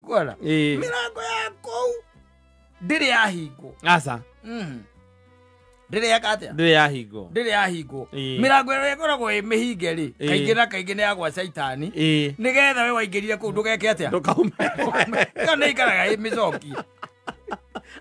Kuona Ĩĩ. Mĩrango ya kũu ndĩrĩ yahingwo. Aca. Ndĩrĩ yeka atĩa? Ndĩrĩ yahingwo. Ndĩrĩ yahingwo. Ĩĩ. Mĩrango ĩrĩa ĩkoragwo ĩ mĩhinge rĩ, Ĩĩ. kaingĩ na kaingĩ nĩ ya gwa caitani, Ĩĩ. nĩgetha we waingĩrire kũu ndũgeke atĩa? Ndũkaume. Ĩyo nĩ ikaraga ĩ mĩcokie,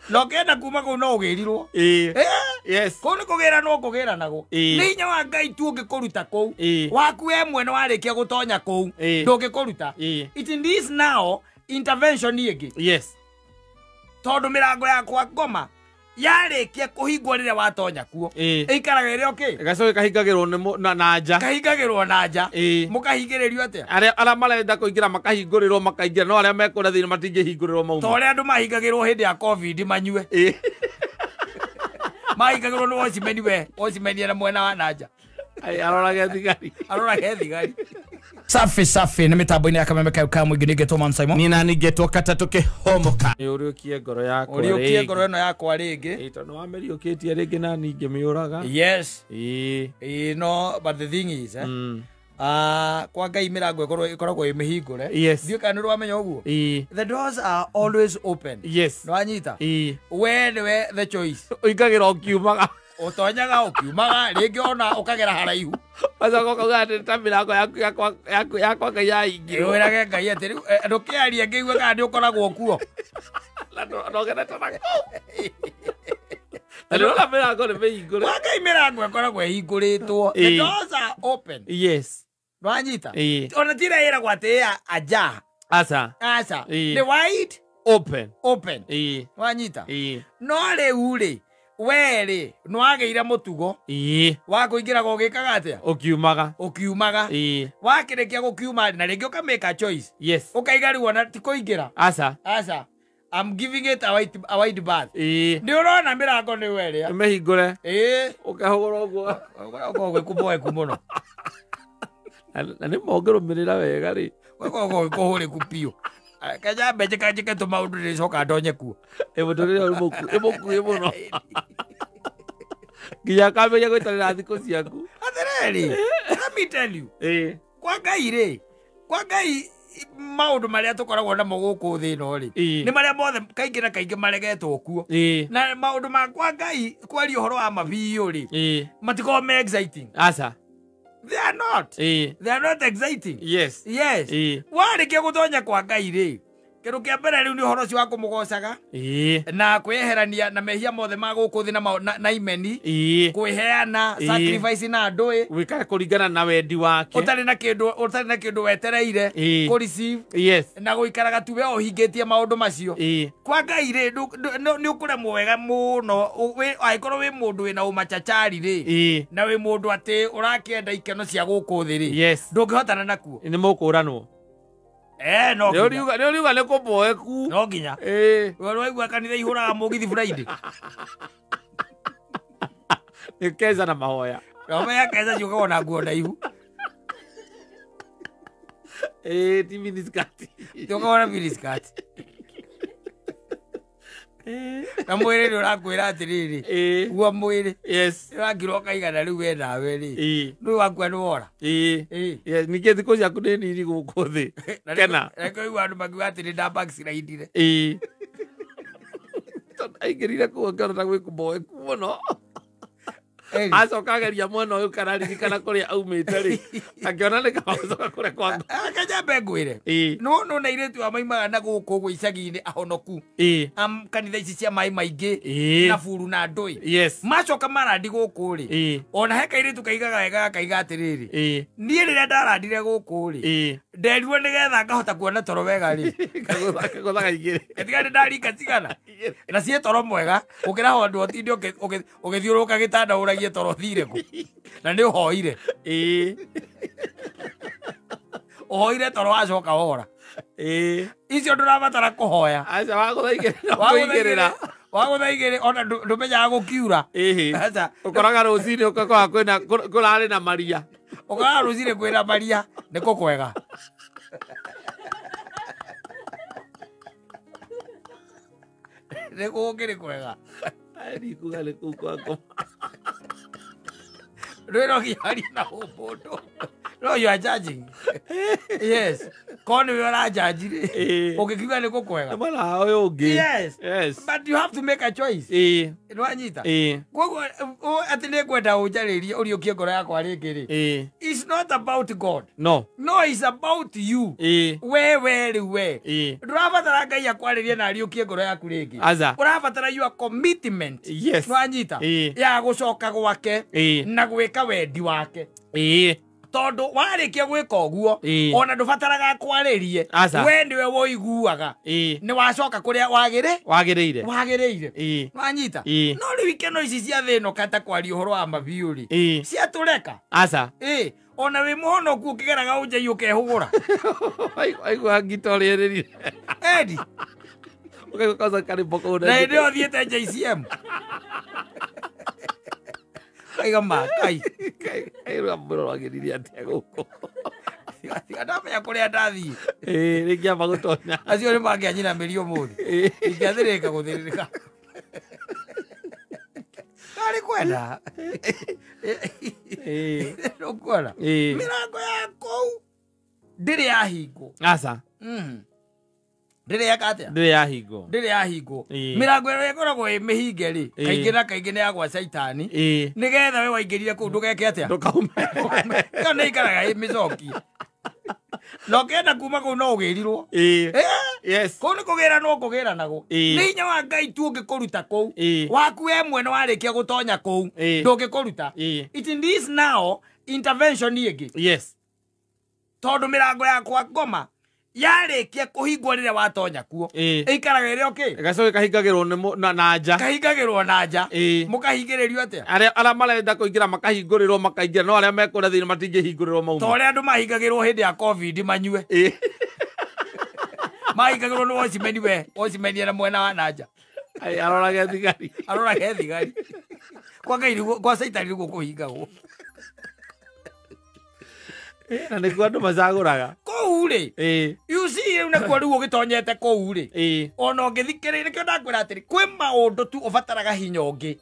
na ũkĩenda kuma kũu no ũgĩrirwo. Ĩĩ. Eh, Yes. kũu nĩ kũgĩranwo kũgĩranagwo. Ĩĩ. Nĩ hinya wa Ngai tu ũngĩkũruta kũu. Ĩĩ. Waku we mwene warĩkia gũtonya kũu, Ĩĩ. ndũngĩkũruta. Ĩĩ. It needs now intervention ĩngĩ, Yes. tondũ mĩrango yakwa ngoma yarĩkia kũhingwo rĩrĩa watonya kuo, Ĩĩ. ĩikaraga ĩrĩ okĩ. Gacoke kahingagĩrwo nĩ na nja. Kahingagĩrwo na nja. Ĩĩ. Mũkahingĩrĩrio atĩa? Arĩa marenda kũingĩra makahingũrĩrwo makaingĩra, no arĩa mekũrĩa thĩinĩ matingĩhingũrĩrwo Ta mauma. ũrĩa andũ mahingagĩrwo hĩndĩ ya COVID manyue. Ĩĩ. Mahingagĩrwo nĩ watchman, we watchman ena mwena wa na nja. Ai, arorage thigari. Arorage thigari. Safi safi, nĩ mĩtambo-inĩ ya Kameme kayo ka mũingĩ, nĩngetwo Man Simon. Nina ningĩtwo katatũ kĩhomoka. Nĩ ũriũkie ngoro yakwa. Ũriũkie rĩngĩ. ngoro ĩno yakwa rĩngĩ. Ĩĩ, tondũ wamĩriũkĩtie rĩngĩ na ningĩmĩũraga. Yes. Ĩĩ. Ĩĩ, no but the thing is, eh, ah, kwa Ngai mĩrango ĩkoragwo ĩ mĩhingũre. Yes. Ndiũĩ kana nĩ ũramenya ũguo. Ĩĩ. The doors are always open. Yes. Nĩwanyita? Ĩĩ. We nĩwe the choice. Ũingagĩra ũkiumaga. Ũtonyaga ũkiumaga, rĩngĩ ona ũkagera haraihu. Ũgacoka ũkauga atĩ ta mĩrango yaku yakwa Ngai yahingirwo. Wĩrage Ngai atĩ rĩu, eh, ndũkĩarie ngĩigue kana nĩ ũkoragwo kuo. Na ndũgenete na kũu. Na ndĩrona mĩrango nĩ mĩhingũre. Kwa Ngai mĩrango ĩkoragwo ĩhingũrĩtwo. The Ĩĩ. doors are open. Yes. Nĩwanyita? Ĩĩ. Ona ti ĩrĩa ĩragwo atĩ ĩ aja. Aca. Aca. Ĩĩ. Nĩ wide Open. open. Ĩĩ. Nĩwanyita? Ĩĩ. No rĩu rĩ, we rĩ, nĩwagĩire mũtugo Ĩĩ. wa kũingĩraga ũgĩkaga atĩa? Ũkiumaga. Ũkiumaga. Ĩĩ. Wakĩrĩkia gũkiuma rĩ, na rĩngĩ ũkamĩka choice. Yes. Ũkaiga rĩu ona ti kũingĩra. Aca. Aca. I'm giving it a wide berth. Ĩĩ. Nĩ ũrona mĩrango nĩ werĩa. Mĩhingũre. Ĩĩ. Ũkehũgũra ũguo. Ũkoragwo gwĩ kũboeku mũno. Na nĩ mongĩrũmĩrĩra wega rĩ. Gũkoragwo gwĩ kũhũrĩku biũ. Kanyambe njĩkanjĩke tũmaũndũ ndĩcoka ndonye kuo. Ĩ mũtũrĩre ũyũ nĩ mũkuhĩ mũno. Nginya akambĩrĩria gwĩtarĩra thikũ ciaku. Atĩrĩrĩ, let me tell you. Ĩĩ. Kwa Ngai rĩ, kwa Ngai maũndũ marĩa tũkoragwo namo gũkũ thĩ ĩno rĩ, Ĩĩ. nĩ marĩa mothe kaingĩ na kaingĩ maregetwo kuo. Ĩĩ. Na maũndũ ma kwa Ngai kwaria ũhoro wa mabiũ rĩ, Ĩĩ. matikoragwo me exciting. Aca. They are not. Ĩĩ. They are not exciting. Yes. Yes. Ĩĩ. Warĩkia gũtonya kwa Ngai rĩ, kĩndũ kĩa mbere rĩu nĩ ũhoro ũcio wa kũmũgocaga Ĩĩ. na kwĩyeherania na mehia mothe ma gũkũ thĩ na imeni, Ĩĩ. kwĩheana Ĩĩ. sacrifice na andũ Wĩkage kũringana na wendi wake. ũtarĩ na kĩndũ wetereire Ĩĩ. kũ receive, Yes. na gũikaraga tu we ũhingĩtie maũndũ macio. Ĩĩ. Kwa Ngai rĩ, nĩ ũkũremwo wega mũno angĩkorwo wĩ mũndũ wĩna ũmachachari rĩ, Ĩĩ. na wĩ mũndũ atĩ ũrakĩenda ikeno cia gũkũ thĩ rĩ, Yes. ndũngĩhotana nakuo. Nĩ mũkũranwo. Eh, no Nĩ nginya. ũriuga nĩ kũboeku. No nginya. Ĩĩ. We waigua kanitha ihũraga mũgithi Friday. Nĩ keza na mahoya. Roma keza ciũkaga na nguo ndaihu. Ĩĩ, ti miniskirt. Ciũkaga na miniskirt. Ĩĩ. Na mwĩrĩ nĩ ũrakwĩra atĩrĩrĩ, Ĩĩ. guo mwĩrĩ Yes. nĩ ũrakirwo ũkaigana rĩu we nawe rĩ, Ĩĩ. nĩ wakua nĩ wora. Ĩĩ. Ĩĩ. Yes, ningĩ thikũ ciaku nĩ nini gũkũ thĩ. Na Kena. nĩkĩo ũigua andũ makiuga atĩ nĩ nda backslidire. Ĩĩ. Tondũ aingĩrire kũu akĩona ta gwĩ kũboeku mũno. Ĩĩ. Acoka ageria mwena ũyũ kana aririkana kũrĩa aumĩte rĩ, akĩona nĩ kaba gũcoka kũrĩa kwa ngoma. Kanyambe ngwĩre, Ĩĩ. no na airĩtu a maimaga na gũkũ ũguo icagi-inĩ ahonoku, Ĩĩ. am kanitha ici cia maĩ maingĩ, Ĩĩ. na buru na ndũĩ, Yes. macoka marandi gũkũ rĩ, Ĩĩ. ona he kairĩtu kaigaga wega gakaiga atĩrĩrĩ, Ĩĩ. niĩ rĩrĩa ndarandire gũkũ rĩ, Ĩĩ. nderirwo nĩgetha ngahota kuona toro wega rĩ. Kagũtha igĩrĩ. Gatiga nĩ ndaringa cigana na ciĩ toro mwega gũkĩra handũ ũtinde ũgĩthiũrũrũka gĩtanda ũragie toro thire kũ, na nĩ ũhoire. Ĩĩ. Ũhoire toro wacoka wora. Ĩĩ. Icio ndũrabatara kũhoya. Aca, wagũtha igĩrĩ no kũigĩrĩra. Wagũtha igĩrĩ ona ndũmenyaga gũkiura. Ĩhĩ. Aca. Ũkoraga rũcinĩ ũgakora kwĩna kũrarĩ na maria. Ũkoraga rũcinĩ kwĩna maria nĩ kũkwega. Nĩ gũkĩrĩ kwega. Ai, ndikuga nĩ kũu kwa ngoma. Rwĩro nginya na ũmũndũ. No, you are judging. Yes. Korwo nĩwe ũranjanji rĩ, Ĩĩ. ũngĩkiuga nĩ gũkwega. Mwana ũyũ ũngĩ. Yes. Yes. But you have to make a choice. Ĩĩ. Nĩwanyita? Ĩĩ. Koguo atĩ nĩngwenda ũnjarĩrie ũriũkie ngoro yakwa rĩngĩ rĩ. Ĩĩ. It's not about God. No. No, it's about you. Ĩĩ. We we rĩu we. Ĩĩ. Ndũrabatara Ngai akwarĩrie na ariũkie ngoro yaku rĩngĩ. Aca. Ũrabatara your commitment. Yes. Nĩwanyita? Ĩĩ. Ya gũcoka gwake Ĩĩ. na gwĩka wendi wake. Ĩĩ. Tondũ warĩkia gwĩka ũguo Ĩĩ. ona ndũbataraga kwarĩrie Aca. we nĩwe woiguaga Ĩĩ. nĩ wacoka kũrĩa wagĩrĩ Wagĩrĩire. wagĩrĩire. Ĩĩ. Wanyita? Ĩĩ. No rĩu ikeno ici cia thĩ ĩno kata kwaria ũhoro wa mabiũ rĩ, Ĩĩ. ciatũreka. Aca. Ĩĩ, ona wĩ mũhonoku ũkĩgeraga ũnjai ũkehũgũra. Aigua ngita ũrĩa ĩrĩrire. Edi, Ũkaigua kwanza karĩmbo kau na hĩndĩ ĩyo thiĩte JCM. Kaiga ma, kai. Kairwa mbũrũ wagĩrire atĩa gũkũ. Tiga ndamenya kũrĩa ndathiĩ. Ĩĩ, rĩngĩ amba gũtonya. Acio nĩ mangĩanyinamĩria ũmũthĩ. Ĩĩ. Ingĩathĩrĩrĩka gũthĩrĩrĩka. Ndarĩ kwenda. Ĩĩ. Ndũkuona? Ĩĩ. Mĩrango ya kũu ndĩrĩ yahingwo. Aca. Ndĩrĩ yeka atĩa? Ndĩrĩ yahingwo. Ndĩrĩ yahingwo. Ĩĩ. Mĩrango ĩrĩa ĩkoragwo ĩ mĩhinge rĩ, Ĩĩ. kaingĩ na kaingĩ nĩ ya gwa caitani. Ĩĩ. Nĩgetha we waingĩrire kũu ndũgeke atĩa? Ndũkaume. Ĩyo nĩ ĩikaraga ĩ mĩcokie. Na ũkĩenda kuma kũu no ũgĩrirwo. Ĩĩ. Ĩĩ. Yes. Kũu nĩ kũgĩranwo kũgĩranagwo. Ĩĩ. Nĩ hinya wa Ngai tu ũngĩkũruta kũu. Ĩĩ. Waku we mwene warĩkia gũtonya kũu, Ĩĩ. ndũngĩkũruta. Ĩĩ. It needs now intervention ĩngĩ. Yes. Tondũ mĩrango ya kwa ngoma yarĩkia kũhingwo rĩrĩa watonya kuo. Ĩĩ. Ĩikaraga ĩrĩ okay? Ĩgacoka ĩkahingagĩrwo nĩ na nja. Kahingagĩrwo na nja. Ĩĩ. Mũkahingĩrĩrio atĩa? Arĩa marenda kũingĩra makahingũrĩrwo makaingĩra, no arĩa mekũrĩa thĩinĩ matingĩhingũrĩrwo mauma. Ta ũrĩa andũ mahingagĩrwo hĩndĩ ya COVID manyue. Ĩĩ. Mahingagĩrwo nĩ watchman we, watchman ena mwena wa na nja. Ai, arorage thigari. Arorage thigari. Kwa Ngai nĩguo, kwa caitani nĩguo kũhingagwo. Ĩĩ, na nĩkuo andũ macagũraga. Kũu rĩ. Ĩĩ. You see rĩu nakuo rĩu ũgĩtonyete kũu rĩ. Ĩĩ. Ona ũngĩthikĩrĩria nĩkĩo ndakwĩra atĩrĩ, kwĩ maũndũ tu ũbataraga hinya ũngĩ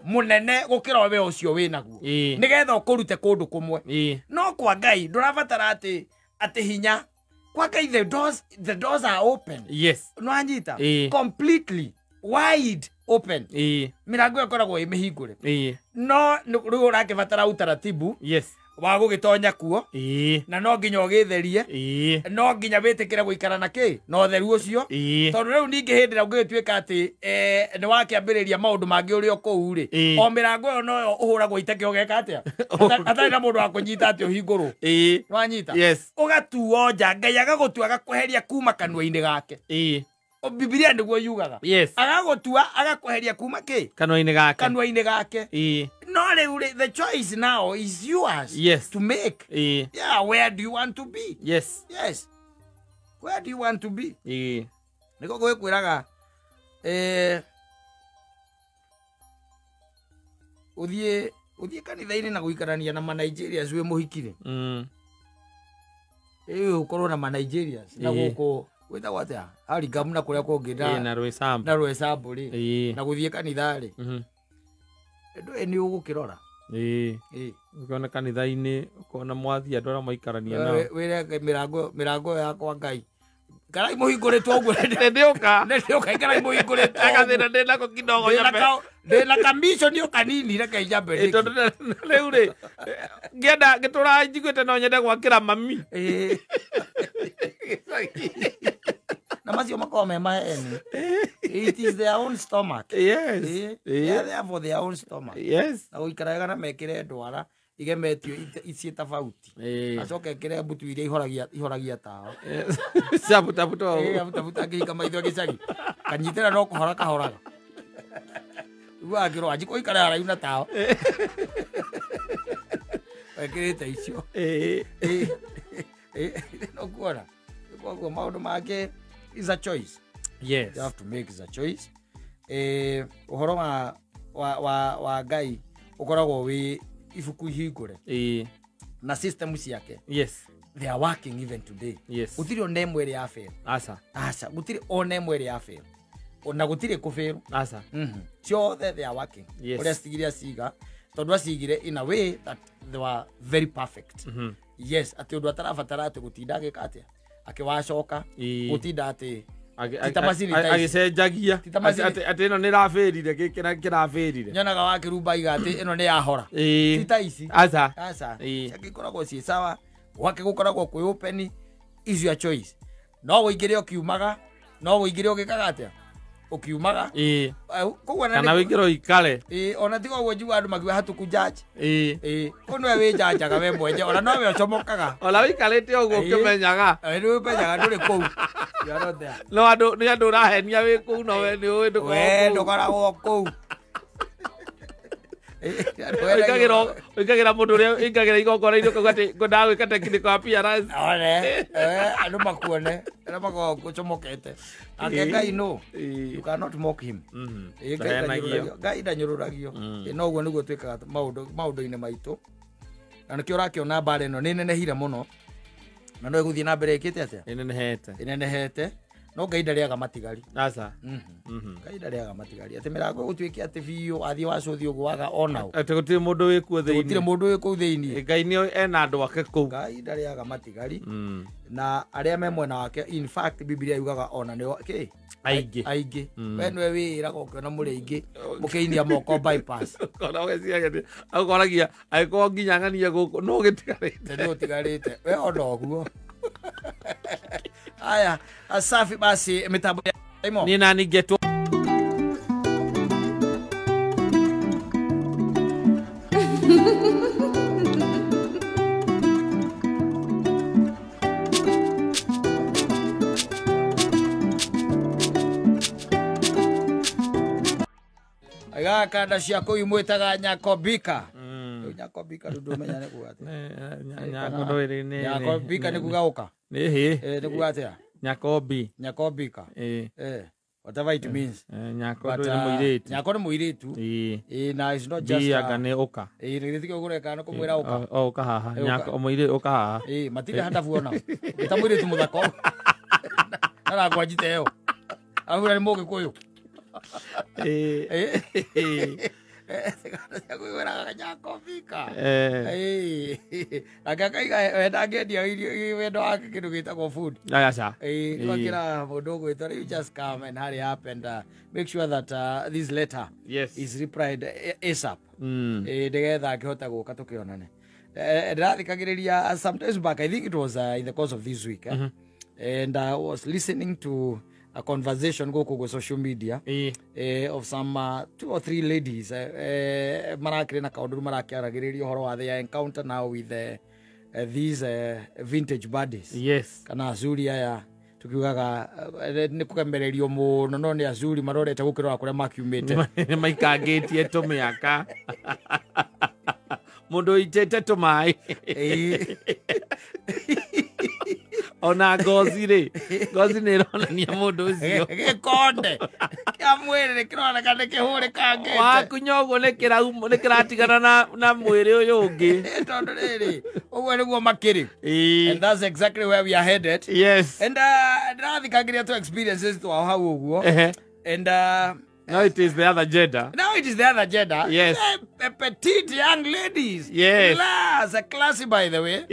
mũnene gũkĩra we ũcio wĩnaguo. Ĩĩ. Nĩgetha ũkũrute kũndũ kũmwe. Ĩĩ. No kwa Ngai ndũrabatara atĩ hinya. Kwa Ngai the doors are open. Yes. Nĩwanyita? Ĩĩ. Completely wide open. Ĩĩ. Mĩrango ĩyo ĩkoragwo ĩ mĩhingũre. Ĩĩ. No rĩu ũrakĩbatara utaratibu. Yes. Wa gũgĩtonya kuo. Ĩĩ. Na no nginya ũgĩtherie. Ĩĩ. No nginya wĩtĩkĩre gũikara na kĩ? Na ũtheru ũcio. Ĩĩ. Tondũ rĩu ningĩ hĩndĩ ĩrĩa ũngĩgĩtuĩka atĩ nĩ wakĩambĩrĩria maũndũ mangĩ ũrĩ o kũu rĩ, Ĩĩ. o mĩrango ĩyo noyo ũhũragwo iteke ũgeka atĩa? Atarĩ na mũndũ wa kũnyita atĩ ũhingũrwo. Ĩĩ. Nĩwanyita? Yes. Ũgatuo nja, Ngai agagũtua agakweheria kuma kanua-inĩ gake. Ĩĩ. Bibilia nĩguo yugaga. Yes. Agagũtua agakweheria kuma kĩ? Kanua-inĩ gake. Kanua-inĩ gake. Ĩĩ. No rĩu rĩ, the choice now is yours. Yes. To make. Ĩĩ. Yeah, where do you want to be? Yes. Yes. Where do you want to be? Ĩĩ. Nĩko gwĩkwĩraga, ũthiĩ kanitha-inĩ na gũikarania na ma-Nigerians wĩ mũhiki-rĩ. Ĩĩ, ũkorwo na ma-Nigerians na Ĩĩ. gũkũ gwĩtagwo atĩa? Hurlingham na kũrĩa kũngĩ Ĩĩ, na Rwĩsambu. na Rwĩsambu rĩ. Ĩĩ. Na gũthiĩ kanitha rĩ. Ndũĩ nĩ ũgũkĩrora. Ĩĩ. Ĩĩ. Ũkĩona kanitha-inĩ, ũkona mwathiĩ andũ arĩa maikarania nao. Wĩre mĩrango ĩyo yakwa Ngai. Karai mũhingũrĩtwo ũguo. Nĩndĩũka. Nĩndĩũka, ikarai mũhingũrĩtwo ũguo. Gathĩna ndĩnako kidogo nyambe. Ndĩna kamishoni o kanini reke njambe Ĩĩ, tondũ rĩu rĩ, ngĩenda ngĩtũra njiguĩte no nyende gwakĩra mami. Ĩĩ. Na macio makoragwo me maheni. It is their own stomach. Yes. Ĩĩ. Ĩĩ. They are there for their own stomach. Yes. Na gũikara wega na mekĩre ndwara igemetio ciĩ tofauti. Ĩĩ. Acoke ekĩre mbutu iria ihoragia tawa. Yes. Ciabutabuta ũũ. Ĩĩ, abutabuta akĩhika maitho gĩcagi. Kanyitĩra no kũhora kahoraga. Rĩu akĩrwo anji kũikara haraihu na tawa. Ekĩrĩte icio. Ĩĩ. Ĩĩ. Ĩĩ, no kuona. Koguo maũndũ make is a choice. Yes. You have to make is a choice. Ũhoro wa Ngai ũkoragwo wĩ ibuku ihingũre. Ĩĩ. Na system ciake. Yes. They are working even today. Yes. Gũtirĩ ona ĩmwe ĩrĩa ya fail. Aca. Aca, gũtirĩ ona ĩmwe ĩrĩa ya fail. Ona gũtirĩ kũfail. Aca. Ciothe they are working. Yes. Ũrĩa citigire aciga, tondũ acigire in a way that they were very perfect. Yes, atĩ ũndũ atarabatara atĩ gũtinda agĩka atĩa akĩwacoka gũtinda atĩ agĩcenjagia atĩ ĩno nĩ ĩrabĩrire gĩkĩ kĩrabĩrire nyonaga wakĩrumba iga atĩ ĩno nĩ yahora ti ta ici aca aca ciake ikoragwo ciĩ sawa gwake gũkoragwo kwĩ open is your choice no wĩingĩre ũkiumaga no wĩingĩre ũgĩkaga atĩa ũkiumaga koguo kana wĩingĩre ũikare ona tiga ũguo njigua andũ makiuga hatuku judge kũu nĩwe wĩjanjaga we mwenye ona nowe ũcomokaga ona wĩikarĩte ũguo ũkĩmenyaga nĩ ũmenyaga ndũrĩ kũu. You are not there. No andũ nĩ andũ ũrahenia wĩ kũu no we nĩ ũĩ ndũkoragwo kũu. Ũikagĩra mũndũ ũrĩa ũikagĩra igongona-inĩ ũkauga atĩ ngwendaga gwĩka technical appearance. One andũ makuone arĩa makoragwo ũcomokete. Ake Ngai no you cannot mock him. Ngai ndanyũrũragio. No ũguo nĩguo twĩkaga maũndũ-inĩ maitũ na nĩkĩo ũrakĩona mbara ĩno nĩ nenehire mũno na no ĩgũthiĩ na mbere ĩkĩte atĩa ĩnenehete no Ngai ndarĩaga matigari. Aca Ngai ndarĩaga matigari atĩ mĩrango ĩgũtuĩke atĩ biũ athiĩ wacũthi ũguo waga onao atĩ gũtirĩ mũndũ wĩkuo thĩinĩ gũtirĩ mũndũ wĩ kũu thĩinĩ Ngai nĩ ena andũ ake kũu. Ngai ndarĩaga matigari na arĩa me mwena wake in fact Biblia yugaga ona nĩo kĩ aingĩ aingĩ we nĩwe wĩĩraga ũkĩona mũrĩ aingĩ mũkĩinia moko bypass ũkona ũgeciria ũkoragia angĩkorwo nginya ng'ania gũkũ nũ ũgĩtigarĩte nĩ ũtigarĩte we ona ũguo. Aya, asafi basi mitambo ya imo. Ni nani geto Aiga kanda ciako imwetaga Nyakobika. Nyakobika ndumenya nĩ kuga atĩa. Nyakobika nĩ kuga ũka. Nĩ nĩ kuga atĩa? Nyakobi. Nyakobika. Whatever it means. Nyako nĩ mũirĩtu. Nyako nĩ mũirĩtu. Na it's not just anga nĩ ũka. Nĩ gĩthikĩ ũgũreka nĩ kũmwĩra ũka. O ũka haha. Nyako mũirĩtu ũka haha. Matirĩ handabu ona. Ta mũirĩtu mũthaka. Aragwanjite ĩyo. Araura nĩ mũgĩkũyũ. Nyakobika. Akakaiga wenda irio wendo wake kĩndũ gĩtagwo food. Aca. Twakĩra mũndũ ũgwĩtwo you just come and hurry up and make sure that this letter is replied ASAP. Nĩgetha akĩhota gũka tũkĩonane. Ndĩrathikagĩrĩria sometimes back, I think it was in the course of this week and I was listening to a conversation go go social media of some 2 or 3 ladies marakire na kaundu marakiaragiriria horo wa their encounter now with these vintage buddies. Yes. Kana azuri aya tukiugaga ni kukemererio muno no ni azuri marorete gukirora kuria makiumite ni maikangitie tumiaka mundu itete tumai ona ngozi rĩ ngozi nĩ ĩronania mũndũ ũcio gĩkonde kĩa mwĩrĩ nĩ kĩroneka nĩ kĩhũrĩkangĩte wakunya ũguo nĩ kĩratigana na mwĩrĩ ũyũ ũngĩ tondũ rĩrĩ ũguo nĩguo makĩrĩ and that's exactly where we are headed. Yes. And ndĩrathikagĩria two experiences twao hau ũguo and now it is the other gender. Now it is the other gender. Yes. Petite young ladies. Yes. Class, a classy by the way.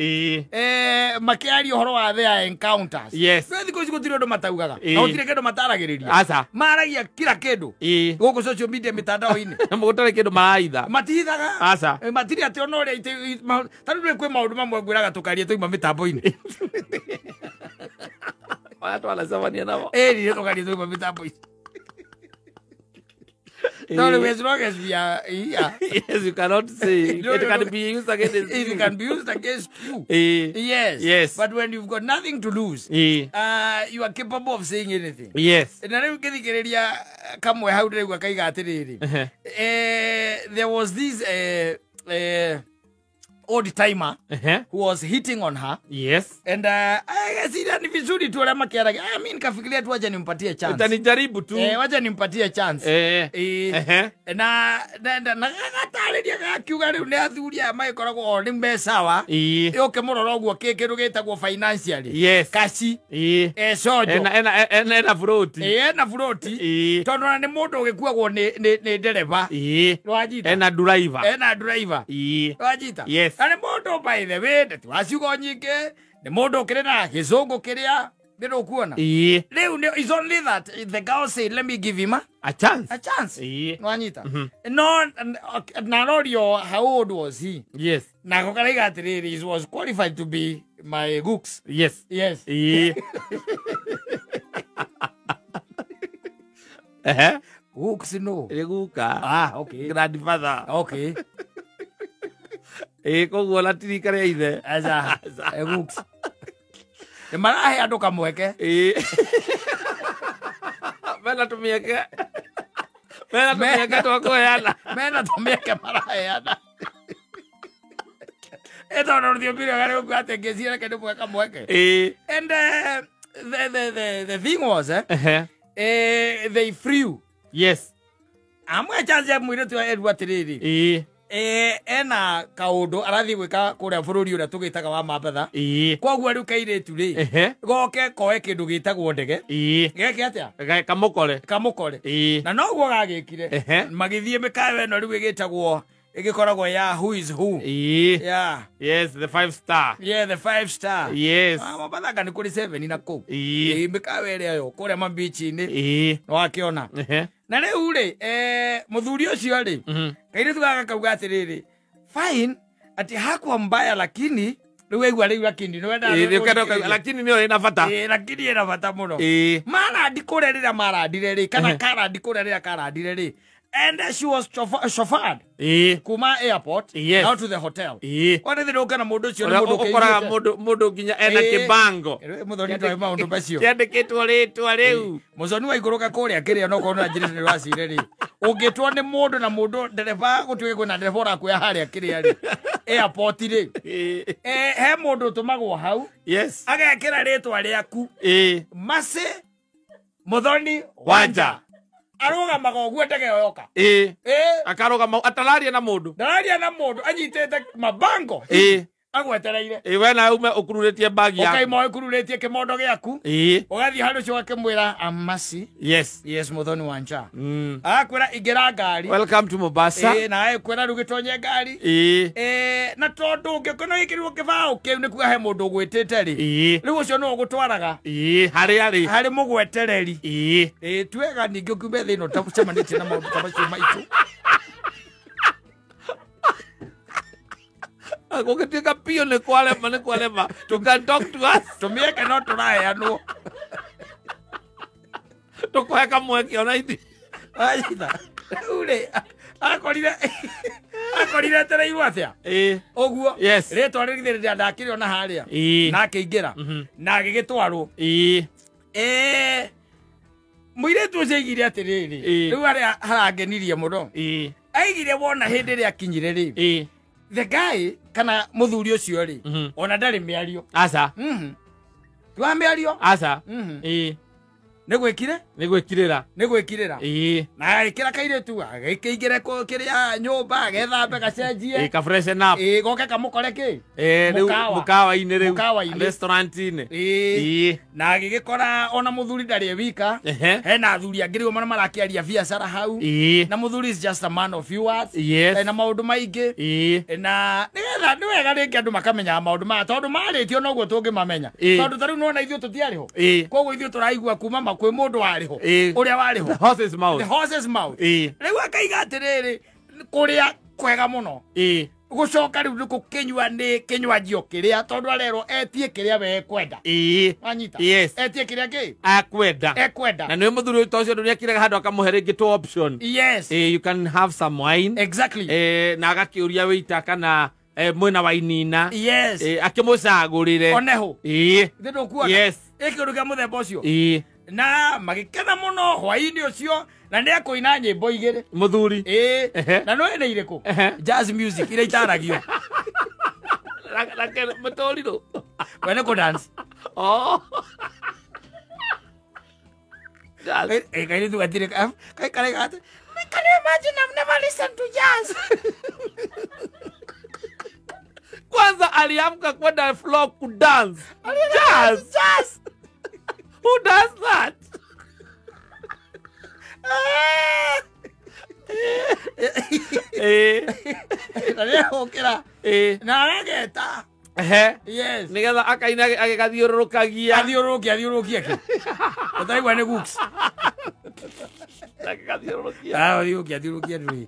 Makiaria ũhoro wa their encounters. Yes. No thikũ ici gũtirĩ ũndũ mataugaga. Na gũtirĩ kĩndũ mataragĩrĩria. Aca. Maragia kila kĩndũ. Gũkũ social media mitandao-inĩ. Gũtarĩ kĩndũ maraitha. Matihithaga. Aca. Matirĩ atĩ ona ũrĩa ta rĩu kwĩ maũndũ mamwe ngwĩraga tũkarie twauma mĩtambo-inĩ. Maya twanacemania namo. Nĩ tũkarie twauma mĩtambo-inĩ. No, as long as we are here. Yes, you cannot say. No, it can be used against you. It can be used against you. Yes. Yes. But when you've got nothing to lose, you are capable of saying anything. Yes. Na rĩu ngĩthikĩrĩria kamwe hau ndĩraigua kaiga atĩrĩrĩ. There was this old timer who was hitting on her. Yes. And I ni vizuri tu wale makiaraga. I mean kafikiria tu wacha nimpatie chance. Utanijaribu tu. Wacha nimpatie chance. Na na gatarĩria gakiuga rĩu nĩ athuri aya magĩkoragwo o nĩ me sawa. Ũke mũrora ũguo kĩndũ gĩtagwo financially. Yes. Kaci. Sojo. Ena froti. Ena froti. Tondũ ona nĩ mũndũ ũgĩkuagwo nĩ ndereba. Rwajita. Ena driver. Ena driver. Rwajita. Yes. Na nĩ mũndũ by the way ti wa ciugo nyingĩ, nĩ mũndũ ũkĩrĩ na gĩcũngũ kĩrĩa ndĩrũkuona. Rĩu is only that the girl said, let me give him a chance. A chance. Nwanyita. No, na rorio, how old was he? Yes. Na gokaraiga atĩrĩrĩ, he was qualified to be my gooks. Yes. Yes. Gooks no. Guka. Ah, okay. Grandfather. Okay. Koguo na tirika rĩa ithe. Aca. Gooks. Nĩ marahe andũ kamweke. Mena tũmĩeke. Mena tũmĩeke twa kũheana. Mena tũmĩeke maraheana. Ĩtondũ rũthiomi rwega rĩu atĩ ngĩciria reke ndĩmũhe kamweke. And the thing was, they flew. Yes. Amwe chance ya mũirĩtu erwo atĩrĩrĩ. Ena kaũndũ arathiĩ gwĩka kũrĩa bũrũri ũrĩa tũgĩtaga wa Mambatha. Koguo rĩu kairĩtu rĩ, goke koe kĩndũ gĩtagwo ndege. Geke atĩa? Kamũkore. Kamũkore. Na noguo gagĩkire. Magĩthiĩ mĩkawa ĩno rĩu ĩgĩtagwo ĩgĩkoragwo ya who is who. Yeah. Yes, the 5 star. Yeah, the 5 star. Yes. Mambatha nĩ kũrĩ 7 na kũu. Mĩkawa ĩrĩa yo kũrĩa mambichi-inĩ. Nĩwakĩona. Na rĩu rĩ, mũthuri ũcio rĩ, kairĩtu gaka kauga atĩrĩrĩ, fine, ati hakuwa mbaya lakini rĩu waigua rĩu lakini nĩwenda lakini nĩyo ĩna bata. Lakini ĩna bata mũno. Marandi kũrĩa rĩrĩa marandire rĩ, kana karandi kũrĩa rĩrĩa karandire rĩ, and she was chauffeured kuma airport now to the hotel. Ona thĩ ndũka na mũndũ ũcio nĩ mũndũ ũkoraga mũndũ nginya ena kĩbango. Mũthoni ndoĩ maũndũ macio. Kĩandĩkĩtwo rĩtwa rĩu. Mũthoni waikũrũka kũrĩa kĩrĩa no korwo na njĩra nĩ wacire rĩ. Ũngĩtwo nĩ mũndũ na mũndũ ndereba gũtuĩke kwĩna ndereba ũrakuoya harĩa kĩrĩa rĩ. Airport rĩ. He mũndũ ũtũmagwo hau. Yes. Agekĩra rĩtwa rĩaku. Mercy Muthoni Wanja. Arũgamaga ũguo ndege ĩyo yoka. Akarũgama atararia na mũndũ. Ndararia na mũndũ anyitĩte mabango. Agwetereire. We nawe ume ũkururĩtie bagi yaku. Ũkaima ũkururĩtie kĩmondo gĩaku. Ũgathiĩ handũ ũcio ũgakĩmwĩra Mercy. Yes. Yes, Muthoni Wanja. Agakwĩra ingĩra ngari. Welcome to Mombasa. Na agĩkwĩra rĩu gĩtonye ngari. Na tondũ ũngĩkorwo wĩkĩrirwo kĩbaũ kĩu nĩ kuga he mũndũ ũgwĩtĩte rĩ. Rĩu ũcio nĩwe ũgũtwaraga. Harĩa rĩ. Harĩ mũgwetereri. Twega ningĩ ũkiume thĩ ĩno ũtacemanĩtie na maũndũ ta macio maitũ. Gũgĩtuĩka biũ nĩ kwarema nĩ kwarema. You can talk to us. Tũmĩeke no tũraheanwo. Tũkũhe kamweke ona ithuĩ. Anyita. Rĩu rĩ, akorire etereirwo atĩa? Ũguo. Yes. Rĩtwa rĩrĩ ndakĩrĩona harĩa. Na akĩingĩra. Na agĩgĩtwarwo. Mũirĩtu ũcio aigire atĩrĩrĩ. Rĩu harĩa harangenirie mũno. Aigire wona hĩndĩ ĩrĩa akinyire rĩ. The guy kana mũthuri ũcio rĩ, ona ndarĩ mĩario. Aca. Tiwa mĩario? Aca. Nĩ gwĩkire? Nĩ gwĩkirĩra. Nĩ gwĩkirĩra. Na agĩkĩra kairĩtu, agĩkĩingĩre kĩrĩa nyũmba, agethambe gacenjie. Ka freshen up. Goke kamũkore kĩ? Rĩu mũkawa-inĩ rĩu. Mũkawa-inĩ. Restaurant-inĩ. Na agĩgĩkora ona mũthuri ndarĩ wika. Hena athuri angĩ rĩu marakĩaria biacara hau. Na mũthuri is just a man of few words. Yes. Na maũndũ maingĩ. Na nĩgetha nĩ wega rĩngĩ andũ makamenyaga maũndũ maya tondũ marĩtio noguo tũngĩmamenya. Tondũ ta rĩu nĩwona ithuĩ tũtiarĩ ho. Koguo ithuĩ tũraigua kuma kwĩ mũndũ warĩ ho. Ũrĩa warĩ ho. The horse's mouth. The horse's mouth. Rĩu akaiga atĩrĩrĩ, kũrĩa kwega mũno. Gũcoka rĩu nĩ gũkĩnyua nĩ kĩnywanjio kĩrĩa tondũ arerwo etie kĩrĩa we ekwenda. Wanyita? Yes. Etie kĩrĩa kĩ? Akwenda. Ekwenda. Na nĩ mũthuri ũyũ ũcio nĩ akĩrega handũ akamũhe rĩngĩ two option. Yes. You can have some wine. Exactly. Na agakĩũria wĩita kana mwena wa inina. Yes. Akĩmũcagũrĩre. Oneho. Thĩ ndũkuona? Yes. Ĩ kĩũndũ kĩa mũthemba ũcio. Na magĩkena mũno hwaĩ-inĩ ũcio na nĩ akũina nyĩmbo igĩrĩ. Mũthuri. Na nĩ nĩ irĩkũ? Jazz music iria itaragio. Mũtũrirũ. We nĩ kũ dance. Oh. Kairĩtu gatirĩ karaiga atĩ, Can you imagine I've never listened to jazz? Kwanza aliamka kwenda floor kudance. Jazz. Jazz. Who does that? Na agageta. Ehe. Yes. Nigetha akaina agĩgathiũrũrũkagia. Athiũrũrũkia athiũrũrũkia kĩ. Ũtaigua nĩ gooks. Agĩgathiũrũrũkia. Athiũrũrũkia athiũrũrũkia ndũĩ.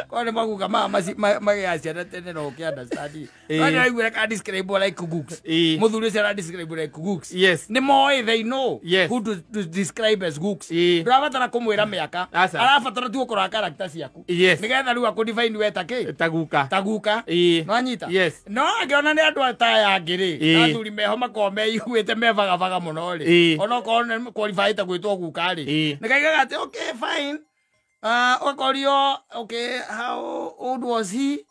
Kwa nĩ maguka magĩa ciana tene no ũkĩ understand. No nĩraiguire ka describe like gooks. Mũthuri ũcio ara describe like gooks. Yes. Nĩ moĩ they know yes. Who to describe as gooks. Ndũrabatara kũmwĩra mĩaka. Arabatara tu gũkora character ciaku. Yes. Nĩgetha rĩu akũ define we ta kĩ? Ta guka. Ta guka. Nĩwanyita? Yes. No angĩona nĩ andũ ta aya angĩ rĩ, athuri meho makoragwo meiguĩte mebagabaga mũno rĩ. Onokorwo nĩ qualify-ĩte gwĩtwo guka rĩ. Nĩkaigaga atĩ okay fine. Okorio, okay, how old was he?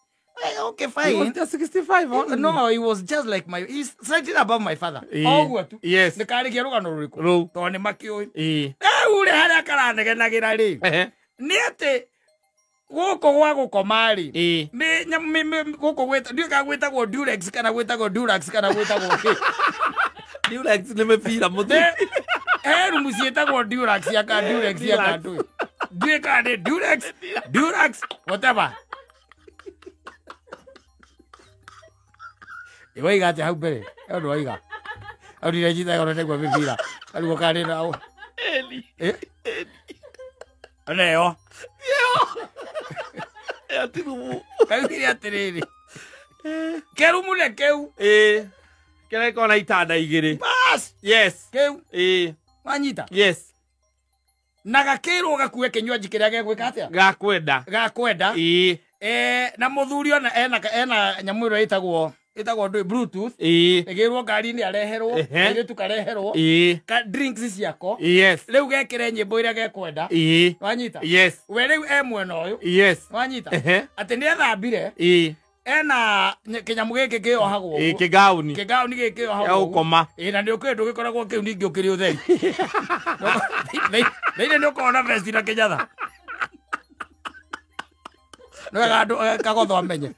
Okay, fine. He was just 65. Only. No, he was just like my, he's slightly above my father. Oh, what? Yes. The car is no Ru. Tony Makio. Ule hara karanegenagira ri. Ni ati guko gwa gukoma ri. Ni guko gwita, ndiũĩ kana gwĩtagwo Durex kana gwĩtagwo Durax kana gwĩtagwo kĩ. Durex ni mĩbira mũthuri. He rumu ciĩtagwo Durax ya ka Durex ya ka ndũĩ. Durex, Durax, whatever. Iwaiga ati hau mbere, ĩyo ndwaiga. Hau ndirejitaga ona ndaigua mĩbira. Karigwo karĩ na Eli. Ona ĩyo. Ĩyo ti rumu. Kaugire atĩrĩrĩ. Kerumu nĩ kĩu. Kĩrĩa gĩkoragwo na itanda igĩrĩ. Bas. Yes. Kĩu. Wanyita? Yes. Na gakĩrwo gakue kĩnywaji kĩrĩa gegwĩka atĩa? Gakwenda. Gakwenda. Na mũthuri ona ena nyamũ ĩrĩa ĩtagwo ndũĩ Bluetooth. Ĩgĩrwo ngari-inĩ areherwo, kairĩtu kareherwo. Ka drinks ciako. Yes. Rĩu gekĩre nyĩmbo iria gekwenda. Wanyita? Yes. We rĩu e mwena ũyũ. Yes. Wanyita? Atĩ nĩ ethambire. Ena kĩnyamũ gĩkĩ kĩohagwo ũguo. Kĩgauni. Kĩgauni gĩkĩ kĩohagwo ũguo. Gũkoma. Na nĩ ũkĩũĩ ndũgĩkoragwo kĩu ningĩ ũkĩrĩ ũtheri. Thĩinĩ nĩ ũkoragwo na vesti na kĩnyatha. Nĩ wega andũ kagotho amenye.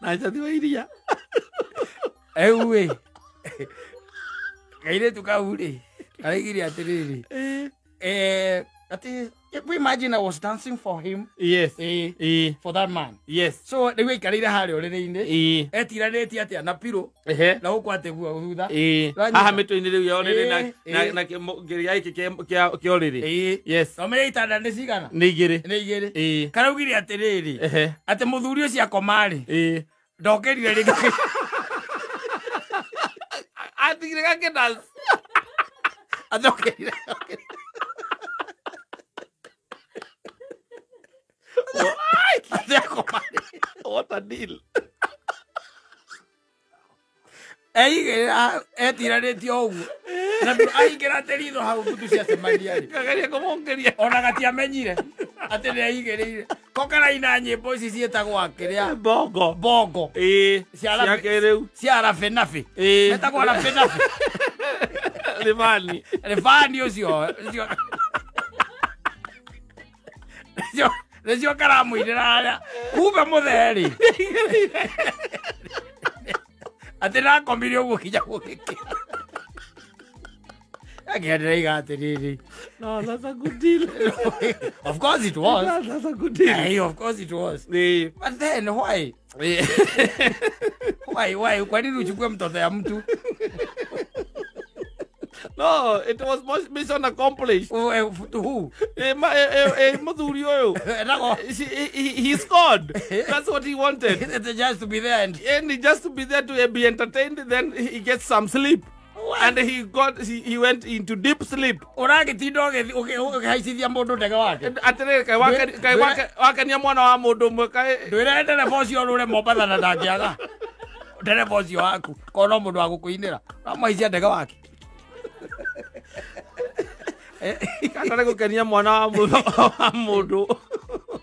Na njathi wa iria. Rĩu ĩ, kairĩtu kau rĩ, karaigire atĩrĩrĩ. Atĩ we imagine I was dancing for him. Yes. For that man. Yes. So rĩu aikarĩire harĩa ũrĩrĩ-inĩ. Etiranĩtie atĩa na pillow. Na gũkũ atĩ guo thutha. Haha mĩtwe-inĩ rĩu ya ũrĩrĩ na kĩrĩa gĩkĩ kĩa ũrĩrĩ. Yes. No menya itanda nĩ cigana? Nĩ igĩrĩ. Nĩ igĩrĩ. Karaugire atĩrĩrĩ. Atĩ mũthuri ũcio akoma rĩ. Ndokĩrire rĩngĩ. Atigire gakĩdance. Atokĩrire. What a deal. Etiranĩtie o ũguo. Na aingĩra atĩ ritho hau mbutu ciacemania rĩ. Kageria kũmũkĩria. Ona gatiamenyire atĩ nĩ aigĩrĩire. Ko karaina nyĩmbo ici ciĩtagwo kĩrĩa? Bongo. Bongo. Cia kĩrĩu. Cia rabenabe. Metagwo rabenabe. Rĩbani. Rĩbani ũcio. Nĩcio karamũinĩra harĩa. Kumbe mũthee rĩ. Atĩ nakomire ũguo kinya gũgĩkĩa. Akĩenda ndĩraiga atĩrĩrĩ. No, that's a good deal. Of course it was. That's a good deal. Hey, of course it was. But then why? Why? Kwa nini uchukue mtoto ya mtu? No, it was mission accomplished. To who? Mũthuri ũyũ. He scored. That's what he wanted. Just to be there and just to be there to be entertained. Then he gets some sleep. What? And he went into deep sleep. Ũragĩtinda ũkĩhaicithia mũndũ ndege wake. Atĩrĩrĩ, kaĩ wakenia mwana wa mũndũ ũmwe kaĩ. Ndwĩre ndereba ũcio ũrũre Mombatha na ndangĩaga. Ndereba ũcio waku korwo no mũndũ wa gũkũinĩra. Ũramũhaicia ndege wake. Kana nĩ gũkenia mwana wa mũndũ.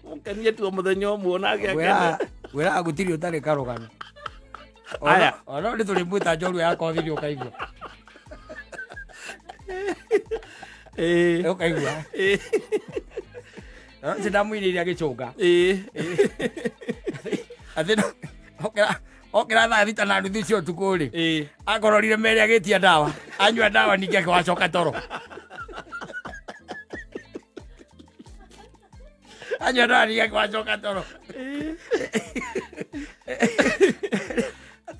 Mũkenie tu o mũthenya ũmwe onake akene. Wĩraga gũtirĩ ũtarĩ karũgano. Aya. Ona nĩ tũrĩmwĩta njorua ya kothi nĩ ũkaigua. Ũkaigua. Nĩ ndamũinĩire agĩcũnga. Atĩ okĩra thaa 6:30 cia ũtukũ rĩ. Akororire mere agĩtia ndawa. Anyua ndawa ningĩ akĩwacoka toro. Anyua ndwara gwacoka toro.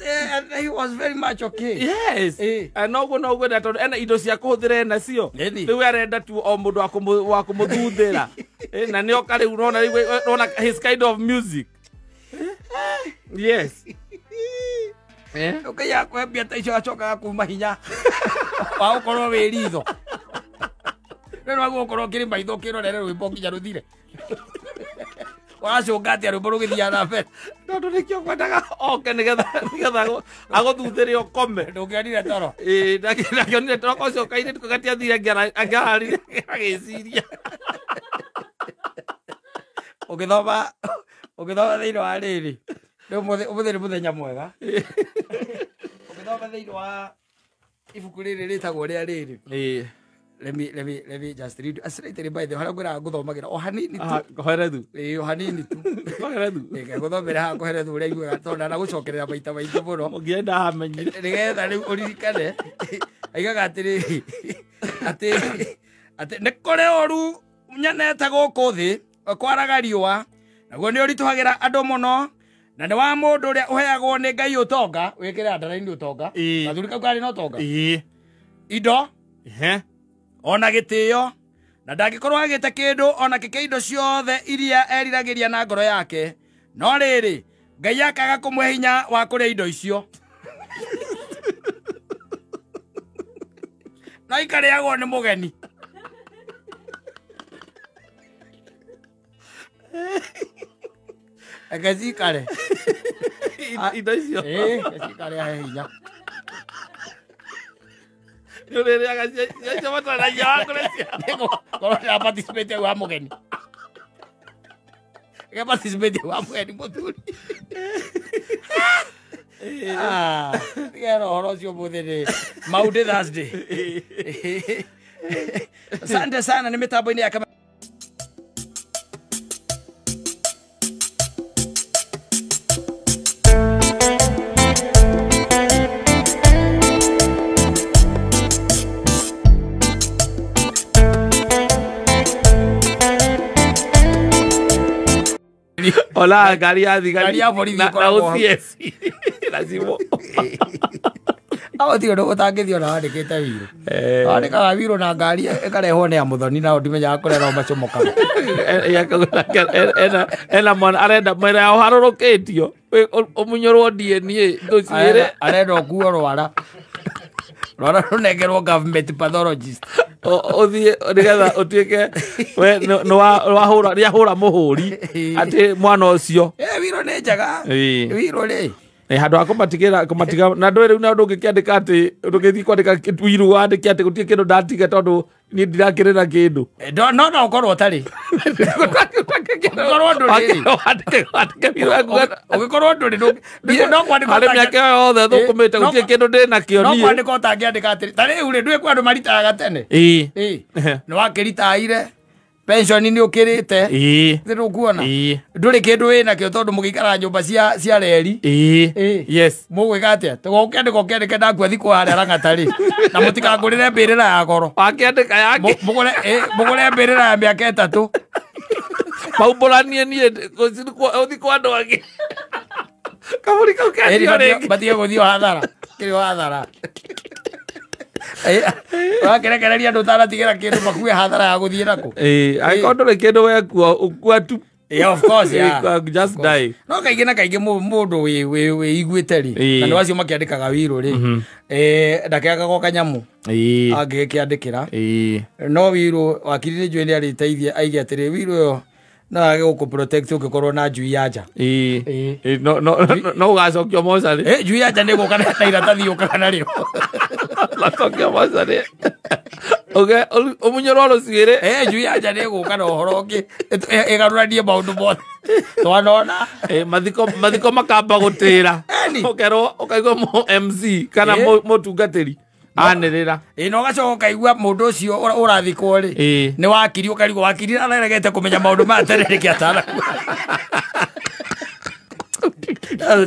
And he was very much okay. Yes. No no gwenda tondu ena indo cia kuhuthira ena cio. Riu arenda tu o mundu wa kumuthuthira. Na ni oka riu nona nona his kind of music. Yes. Okay ya kwambia ta icio acokaga kuma hinya. Wa ukorwo wi ritho. Rĩu no gukorwo kiri maitho kirorere rwimbo nginya ruthire. Wacũnga atia rwimbo rũgĩthiaga na mbere. Tondũ nĩkĩo ngwendaga oke nĩgetha agũthuthĩre ũkome. Ndũngĩonire toro. Ĩĩ ndangĩonire toro kocio kairĩtu kau gatiathire angĩararire agĩciria. Ũgĩthoma thĩinĩ wa rĩrĩ. Rĩu ũmũthĩ nĩ mũthenya mwega. Ũgĩthoma thĩinĩ wa ibuku rĩrĩ rĩtagwo rĩa rĩrĩ. Ĩĩ. Let me just read. Asiraitire by the hara ngwĩraga ngũthomagĩra o hanini tu. Koherethu. Ĩĩ o hanini tu. Koherethu. Ĩĩ ngũthomere haha koherethu ũrĩa aiguaga tondũ ndanagũcokerera maita maingĩ mũno. Mũngĩenda hamenyire. Nĩgetha rĩu ũririkane. Aigaga atĩrĩrĩ atĩ nĩ kũrĩ ũru nyenete gũkũ thĩ kwaraga riũa naguo nĩ ũritũhagĩra andũ mũno na nĩ wa mũndũ ũrĩa ũheagwo nĩ Ngai ũtonga wĩkĩre ndara-inĩ ũtonga. Gathuri kau karĩ na ũtonga. Indo. Ona gĩtĩo na ndangĩkorwo agĩte kĩndũ ona kĩkĩ indo ciothe iria eriragĩria na ngoro yake no rĩrĩ Ngai akaga kũmũhe hinya wa kũrĩa indo icio no ikarĩagwo nĩ mũgeni. Reke cikare indo icio. Ĩĩ cikare ahe hinya. Participate wa mũgeni. Participate wa mũgeni mũthuri. Ah, tigera ũhoro ũcio ũmũthĩ nĩ Maundy Thursday. Asante sana nĩ mĩtambo-inĩ ya Hola, ngari ya thigari ya borithi na OCS. Lazima. Aho ti ũndũ ũtangĩthiĩ ona wandĩkĩte wiro. Wandĩkaga wiro na ngari ĩkarehwo nĩ Amuthoni nao ndimenyaga kũrĩa nao macomokaga. Ena mwana arenda mwĩra yao harũrũkĩtio ũmunyũrwo DNA ngũciĩre arenda ũkuo rwara. Rwara rũnengerwo government pathologist. Ũthiĩ nĩgetha ũtuĩke we nĩ wahũra mũhũri atĩ mwana ũcio. Wiro nĩ njega. Wiro rĩ. Handũ ha kũmatigĩra kũmatiga na ndũĩ rĩu na ndũngĩkĩandĩka atĩ ndũngĩthiĩ kwandĩka wiru wandĩke atĩ gũtirĩ kĩndũ ndatiga tondũ niĩ ndirakĩrĩ na kĩndũ. No no ũkorwo ũtarĩ. Ũkorwo ndũrĩ. Ũgĩkorwo ndũrĩ no kwandĩka harĩ mĩaka ĩyo yothe thũkũmĩte gũtirĩ kĩndũ ndĩ nakĩo niĩ. No kwandĩka ũtangĩandĩka atĩrĩ ta rĩu rĩ ndũĩ kwĩ andũ maritaga tene. Ĩĩ. Nĩ wakĩritaire. Pension nĩ ũkĩrĩte. Ĩĩ. Nĩ ũkuona. Ĩĩ. Ndũrĩ kĩndũ wĩna kĩo tondũ mũgĩikara nyũmba cia reri. Ĩĩ. Yes. Mũgwĩka atĩa? Ũkĩandĩka ũkĩandĩke ndakua thikũ harĩa Lang'ata rĩ. Na mũtikangũrĩre mbĩrĩra ya goro. Wakĩandĩka yake. Mũgũre mbĩrĩra ya mĩaka 3. Maumbũranie niĩ ũthiĩ kwa andũ angĩ. Kaburi kau kendio rĩngĩ. Matige gũthiĩ hathara. Kĩrĩ hathara. Wakerekereria andũ ũtanatigĩra kĩndũ makue hathara ya gũthiĩ nakũ. Angĩkorwo ndũrĩ kĩndũ wekua ũkua tu. Yeah, of course, yeah. Just die. No kaingĩ na kaingĩ mũndũ wĩiguĩte rĩ na nĩ wacio makĩandĩkaga wiro rĩ ndakĩagaga kanyamũ angĩgĩkĩandĩkĩra no wiro wakiri nĩ njũĩ nĩ arĩteithia aige atĩrĩ wiro ĩyo no age gũkũ protect ũngĩkorwo na njui ya nja. No ũgacokio mocarĩ. Njui ya nja nĩ gũka na iratathi yũkaga narĩo. Ũgacokio mocarĩ. Ũmunyũrwo rũcuĩrĩ. Njui ya nja nĩ gũka na ũhoro ũngĩ ĩgarũranie maũndũ mothe. Twanona. Mathiko makamba gũtĩra. Ũkerwo ũkaigua MC kana mũtungatĩri anĩrĩra. Na ũgacoka ũkaigua mũndũ ũcio ũrathikwo rĩ nĩ wakiri ũkarigwo wakiri aregete kũmenya maũndũ maya tene nĩkĩ atanakua.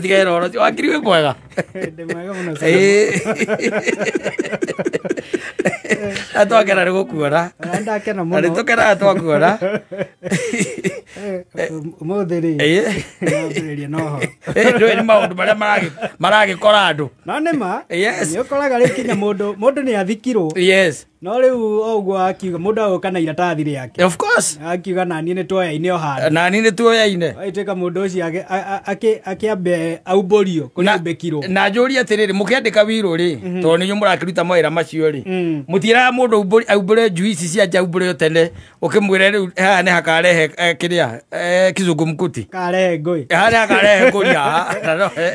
Tiga ũhoro ũcio wakiri wĩ mwega. Ndĩ mwega mũno. Twakena nĩ gũkuona. Ndakena mũno. Na nĩ tũkenaga twakuona. Ũmũthĩ rĩ nĩambĩrĩria na ũhoro. Ndũĩ nĩ maũndũ marĩa maragĩkora andũ. No nĩ ma. Yes. Nĩ ũkoraga rĩu kinya mũndũ nĩ athikirwo. Yes. No rĩu o ũguo akiuga mũndũ agoka na iratathi rĩake. Of course. Akiuga naniĩ nĩ tuoyaine o handũ. Naniĩ nĩ tuoyaine. Agĩtuĩka mũndũ ũcio akĩambe aumbũrio kũrĩa aumbĩkirwo. Na njũrie atĩrĩrĩ, mũkĩandĩka wirũ rĩ, tondũ nĩ inyuĩ mũrakĩruta mawĩra macio rĩ, mũtiĩraga mũndũ aumbũre njui ici cia nja aumbũre o tene, ũkĩmwĩre rĩu haha nĩ hakarehe kĩrĩa kizungumkuti. Karehe ngũĩ. Haha nĩ hakarehe ngũi haha.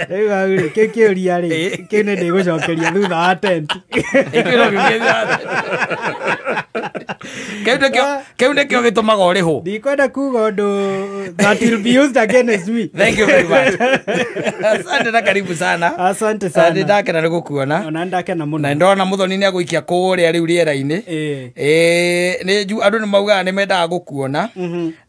Rĩu hau rĩ, kĩu kĩũria rĩ, kĩu nĩ ndĩgũcokeria thutha wa tent. Kĩu nĩkĩo gĩtũmaga ũrĩhwo. Ndikwenda kuga ũndũ that will be used against me. Thank you very much. Asante na karibu sana. Asante sana. Nĩ ndakena nĩ gũkuona. Ona ndakena mũno. Na ndona Muthoni nĩ agũikia kũrĩa rĩu rĩera-inĩ. Nĩ andũ nĩ maugaga nĩ mendaga gũkuona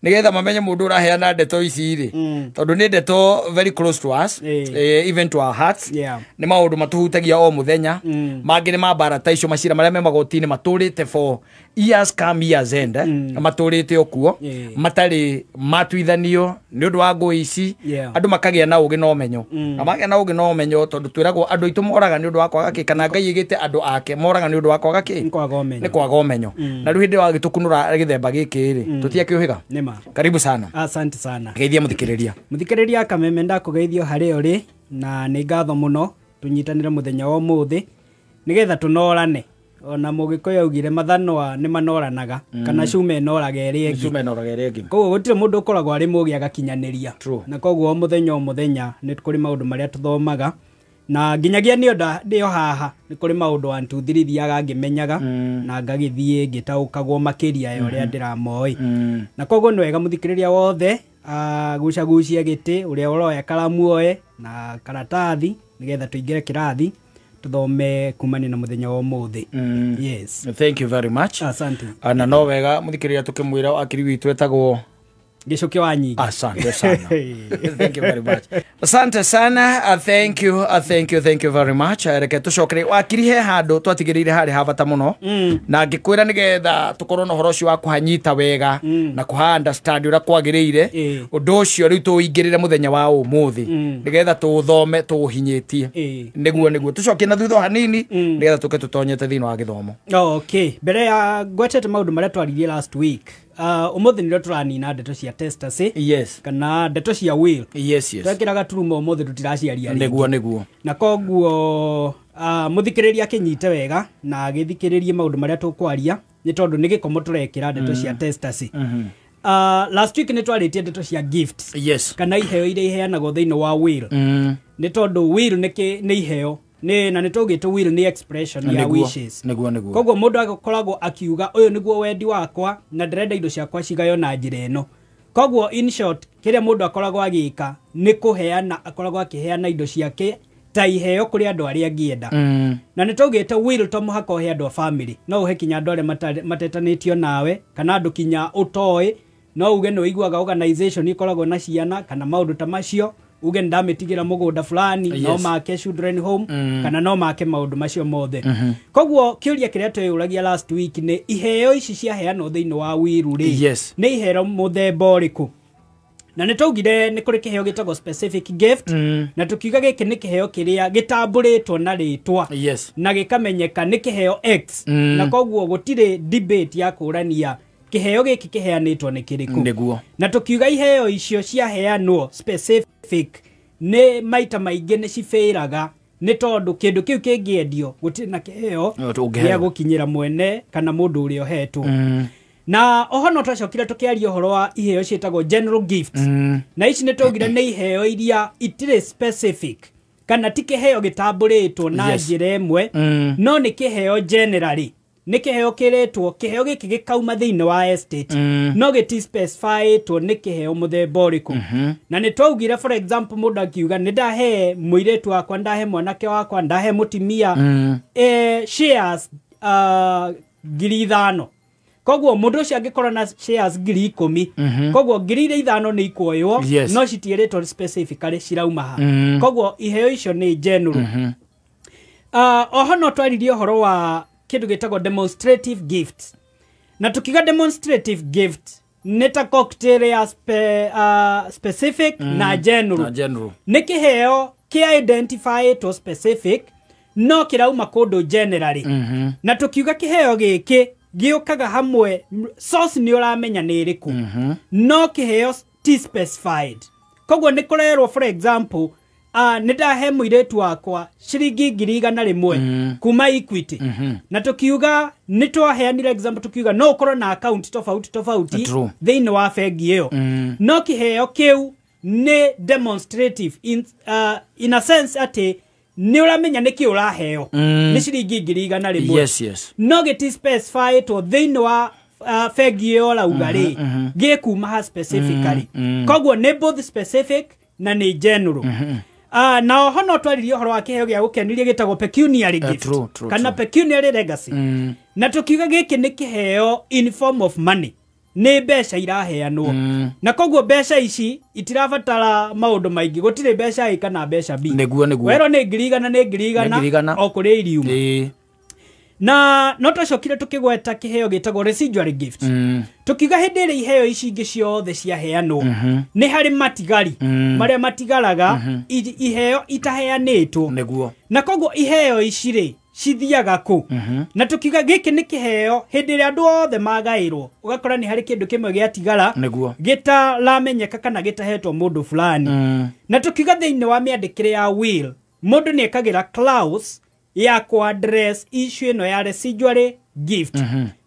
nĩgetha mamenye mũndũ ũraheana ndeto ici rĩ, tondũ nĩ ndeto very close to us, even to our hearts. Nĩ maũndũ matũhutagia o mũthenya. Mangĩ nĩ ma mbara ta icio, macira marĩa me magoti-inĩ matũrĩte for years come years end, matũrĩte o kuo matarĩ matuithanio nĩ ũndũ wa ngũĩ ici. Andũ makagĩa na ũgĩ na ũmenyo, na magĩa na ũgĩ na ũmenyo tondũ twĩragwo andũ aitũ moraga nĩ ũndũ wa kwaga kĩ, kana Ngai ĩgĩte andũ ake moraga nĩ ũndũ wa kwaga kĩ, nĩ kwaga ũmenyo. Na rĩu hĩndĩ wa gĩtũkunũra gĩthemba gĩkĩ rĩ, tũtiakĩũhĩga. Karibu sana. Asante sana. Geithia mũthikĩrĩria. Mũthikĩrĩria Kameme, ndakũgeithio harĩa ũrĩ, na nĩ ngatho mũno tũnyitanĩre mũthenya wa ũmũthĩ nĩgetha tũnorane. Ona Mũgĩkũyũ augire mathanwa nĩ manoranaga, kana cuma ĩnoraga ĩrĩa ĩngĩ. Cuma ĩnoraga ĩrĩa ĩngĩ. Koguo gũtirĩ mũndũ ũkoragwo arĩ mũgĩ agakinyanĩria. Na koguo o mũthenya o mũthenya nĩ kũrĩ maũndũ marĩa tũthomaga, na nginyagia niĩ ndĩ o haha nĩ kũrĩ maũndũ 1 2 3 thiaga ngĩmenyaga na ngagĩthiĩ ngĩtaũkagwo makĩria ya ũrĩa ndĩramoĩ. Na koguo nĩ wega mũthikĩrĩria wothe gucagucie gĩtĩ, ũrĩa ũroya karamu oe na karatathi nĩgetha tũingĩre kĩrathi tuthome kumania na muthenya wa umuthi. Yes. Thank you very much. Asante. Na no wega muthikiriria tukimwira akiri witu etagwo Gicuki wa Nyingi. Asante sana. Thank you very much. Asante sana. Thank you. Thank you. Thank you very much. Reke tucokere wakiri he handu twatigirire hari ha bata muno. Na ngikwira nigetha tukorwo na horo ucio wa kuhanyita wega na kuha understand uria kwagiriire undu ucio riu tuingirire muthenya wa umuthi nigetha tuthome tuhinyitie. Niguo tucokie na thutha hanini nigetha tuke tutonyete thiini wa githomo. Okay. Mbere ya ngwetete maundu maria twaririe last week. Umuthi nĩrĩo tũranina ndeto cia testacy. Yes. Kana ndeto cia will. Yes, yes. Twekĩraga turuma umuthi tũtiraciaria rĩngĩ. Nĩguo. Na koguo mũthikĩrĩria akĩnyite wega na agĩthikĩrĩrie maũndũ marĩa tũkwaria nĩ tondũ nĩ gĩkomo tũrekĩra ndeto cia testacy. Last week nĩ twarĩtie ndeto cia gifts. Yes. Kana iheo iria iheanagwo thĩinĩ wa will. Nĩ tondũ will nĩ iheo. Nĩ na nĩ tũgĩte will nĩ expression ya wishes. Nĩguo. Koguo mũndũ akoragwo akiuga ũyũ nĩguo wendi wakwa na ndĩrenda indo ciakwa cigayo na njĩra ĩno. Koguo in short kĩrĩa mũndũ akoragwo agĩka nĩ kũheana, akoragwo akĩheana indo ciake ta iheo kũrĩ andũ arĩa angĩenda. Na nĩ tũgĩte will to mũhaka ũhe andũ a family, no ũhe kinya andũ arĩa matetanĩtio nawe kana andũ kinya ũtoĩ, no uge nĩ ũiguaga organization ikoragwo na ciana kana maũndũ ta macio, uge ndamĩtigĩra mũgũnda fulani. Yes. No make children home kana no make maũndũ macio mothe. Koguo kĩũria kĩrĩa tweyũragia last week nĩ iheo ici ciaheanwo thĩinĩ wa wiru rĩ. Yes. Nĩ iheo mũthemba ũrĩkũ? Na nĩ twaugire nĩ kũrĩ kĩheo gĩtagwo specific gift, na tukiuga gĩkĩ nĩ kĩheo kĩrĩa gĩtambũrĩtwo na rĩtwa. Yes. Na gĩkamenyeka nĩ kĩheo X. Na koguo gũtirĩ debate ya kũrania kĩheo gĩkĩ kĩheanĩtwo nĩ kĩrĩkũ. Nĩguo. Na tukiuga iheo icio ciaheanwo specific nĩ maita maingĩ nĩ cibĩraga nĩ tondũ kĩndũ kĩu kĩngĩendio gũtirĩ na kĩheo gĩa gũkinyĩra mwene kana mũndũ ũrĩa ũhetwo. Na oho no twacokire tũkĩaria ũhoro wa iheo ciĩtagwo general gifts. Na ici nĩ twaugire nĩ iheo iria itirĩ specific kana ti kĩheo gĩtambũrĩtwo na njĩra ĩmwe, no nĩ kĩheo generally. Nĩ kĩheo kĩretwo kĩheo gĩkĩ gĩkauma thĩinĩ wa estate, no gĩti specifyĩtwo nĩ kĩheo mũthemba ũrĩkũ. Na nĩ twaugire for example mũndũ akiuga nĩ ndahe mũirĩtu wakwa, ndahe mwanake wakwa, ndahe mũtumia shares 5,000. Koguo mũndũ ũcio angĩkorwo na shares 10,000, koguo 5,000 nĩ ikuoywo. Yes. No citiĩrĩtwo specifically cirauma ha. Koguo iheo icio nĩ general. Oho no twaririe ũhoro wa kĩndũ gĩtagwo demonstrative gifts. Na tukiga demonstrative gift Nĩ ta cocktail ya specific na general. Na general. Nĩ kĩheo kĩa identify to specific no kĩrauma kũndũ generally. Na tũkiuga kĩheo gĩkĩ gĩũkaga hamwe, source nĩ ũramenya nĩ ĩrĩkũ, no kĩheo ti specified. Koguo nĩ kũrerwo, for example, nĩ ndahe mũirĩtu wakwa ciringi 100,000 kuma Equity. Na tũkiuga nĩ twaheanire example, tũkiuga no ũkorwo na account tofauti tofauti thĩinĩ wa bengi ĩyo, no kĩheo kĩu nĩ demonstrative in a sense atĩ nĩ ũramenya nĩkĩ ũraheo, nĩ ciringi 100,000. Yes. No gĩti specify to thĩinĩ wa bengi ĩyo ũrauga rĩ, gĩkuma ha specifically. Koguo nĩ both specific na nĩ general. Na oho no twaririe ũhoro wa kĩheo gĩa gũkenirie gĩtagwo pecuniary gift, true, kana true. pecuniary legacy. Na tũkiuga gĩkĩ nĩ kĩheo in form of money, nĩ mbeca iraheanwo. Na koguo mbeca ici itirabatara maũndũ maingĩ, gũtirĩ mbeca A kana mbeca B. Nĩguo. Werwo nĩ 100,000, nĩ 100,000, Nĩ 100,000. o kũrĩa iriuma. Na no twacokire tũkĩgweta kĩheo gĩtagwo residuary gift. Tũkiuga hĩndĩ ĩrĩa iheo ici ingĩ ciothe ciaheanwo, nĩ harĩ matigari marĩa matigaraga, iheo itaheanĩtwo. Na koguo iheo ici rĩ, cithiaga kũ? Na tũkiuga gĩkĩ nĩ kĩheo hĩndĩ ĩrĩa andũ othe magaĩrwo, ũgakora nĩ harĩ kĩndũ kĩmwe gĩatigara gĩtaramenyeka kana gĩtahetwo mũndũ fulani. Na tũkiuga thĩinĩ wa mĩandĩkĩre ya will, mũndũ nĩ ekagĩra clause ya kũ address issue ĩno ya residuary gift.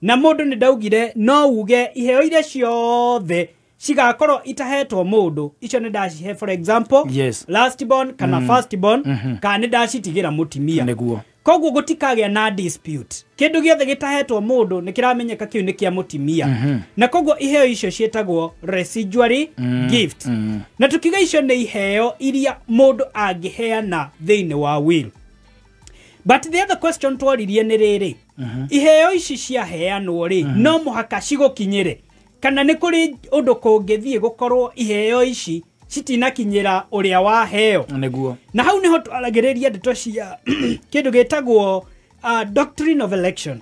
Na mũndũ nĩ ndaugire no uge iheo iria ciothe cigakorwo itahetwo mũndũ, icio nĩ ndacihe, for example, last born kana first born, kana nĩ ndacitigĩra mũtimia. Koguo gũtikagĩa na dispute, kĩndũ gĩothe gĩtahetwo mũndũ nĩ kĩramenyeka kĩu nĩ kĩa mũtimia. Na koguo iheo icio ciĩtagwo residuary gift. Na tukiuga icio nĩ iheo iria mũndũ angĩheana thĩinĩ wa will. But the other question tworirie nĩ rĩrĩ, iheo ici ciaheanwo rĩ, no mũhaka cigũkinyĩre, kana nĩ kũrĩ ũndũ kũngĩthiĩ gũkorwo iheo ici citinakinyĩra ũrĩa waheo? Na hau nĩho twaragĩrĩria ndeto cia kĩndũ gĩtagwo doctrine of election.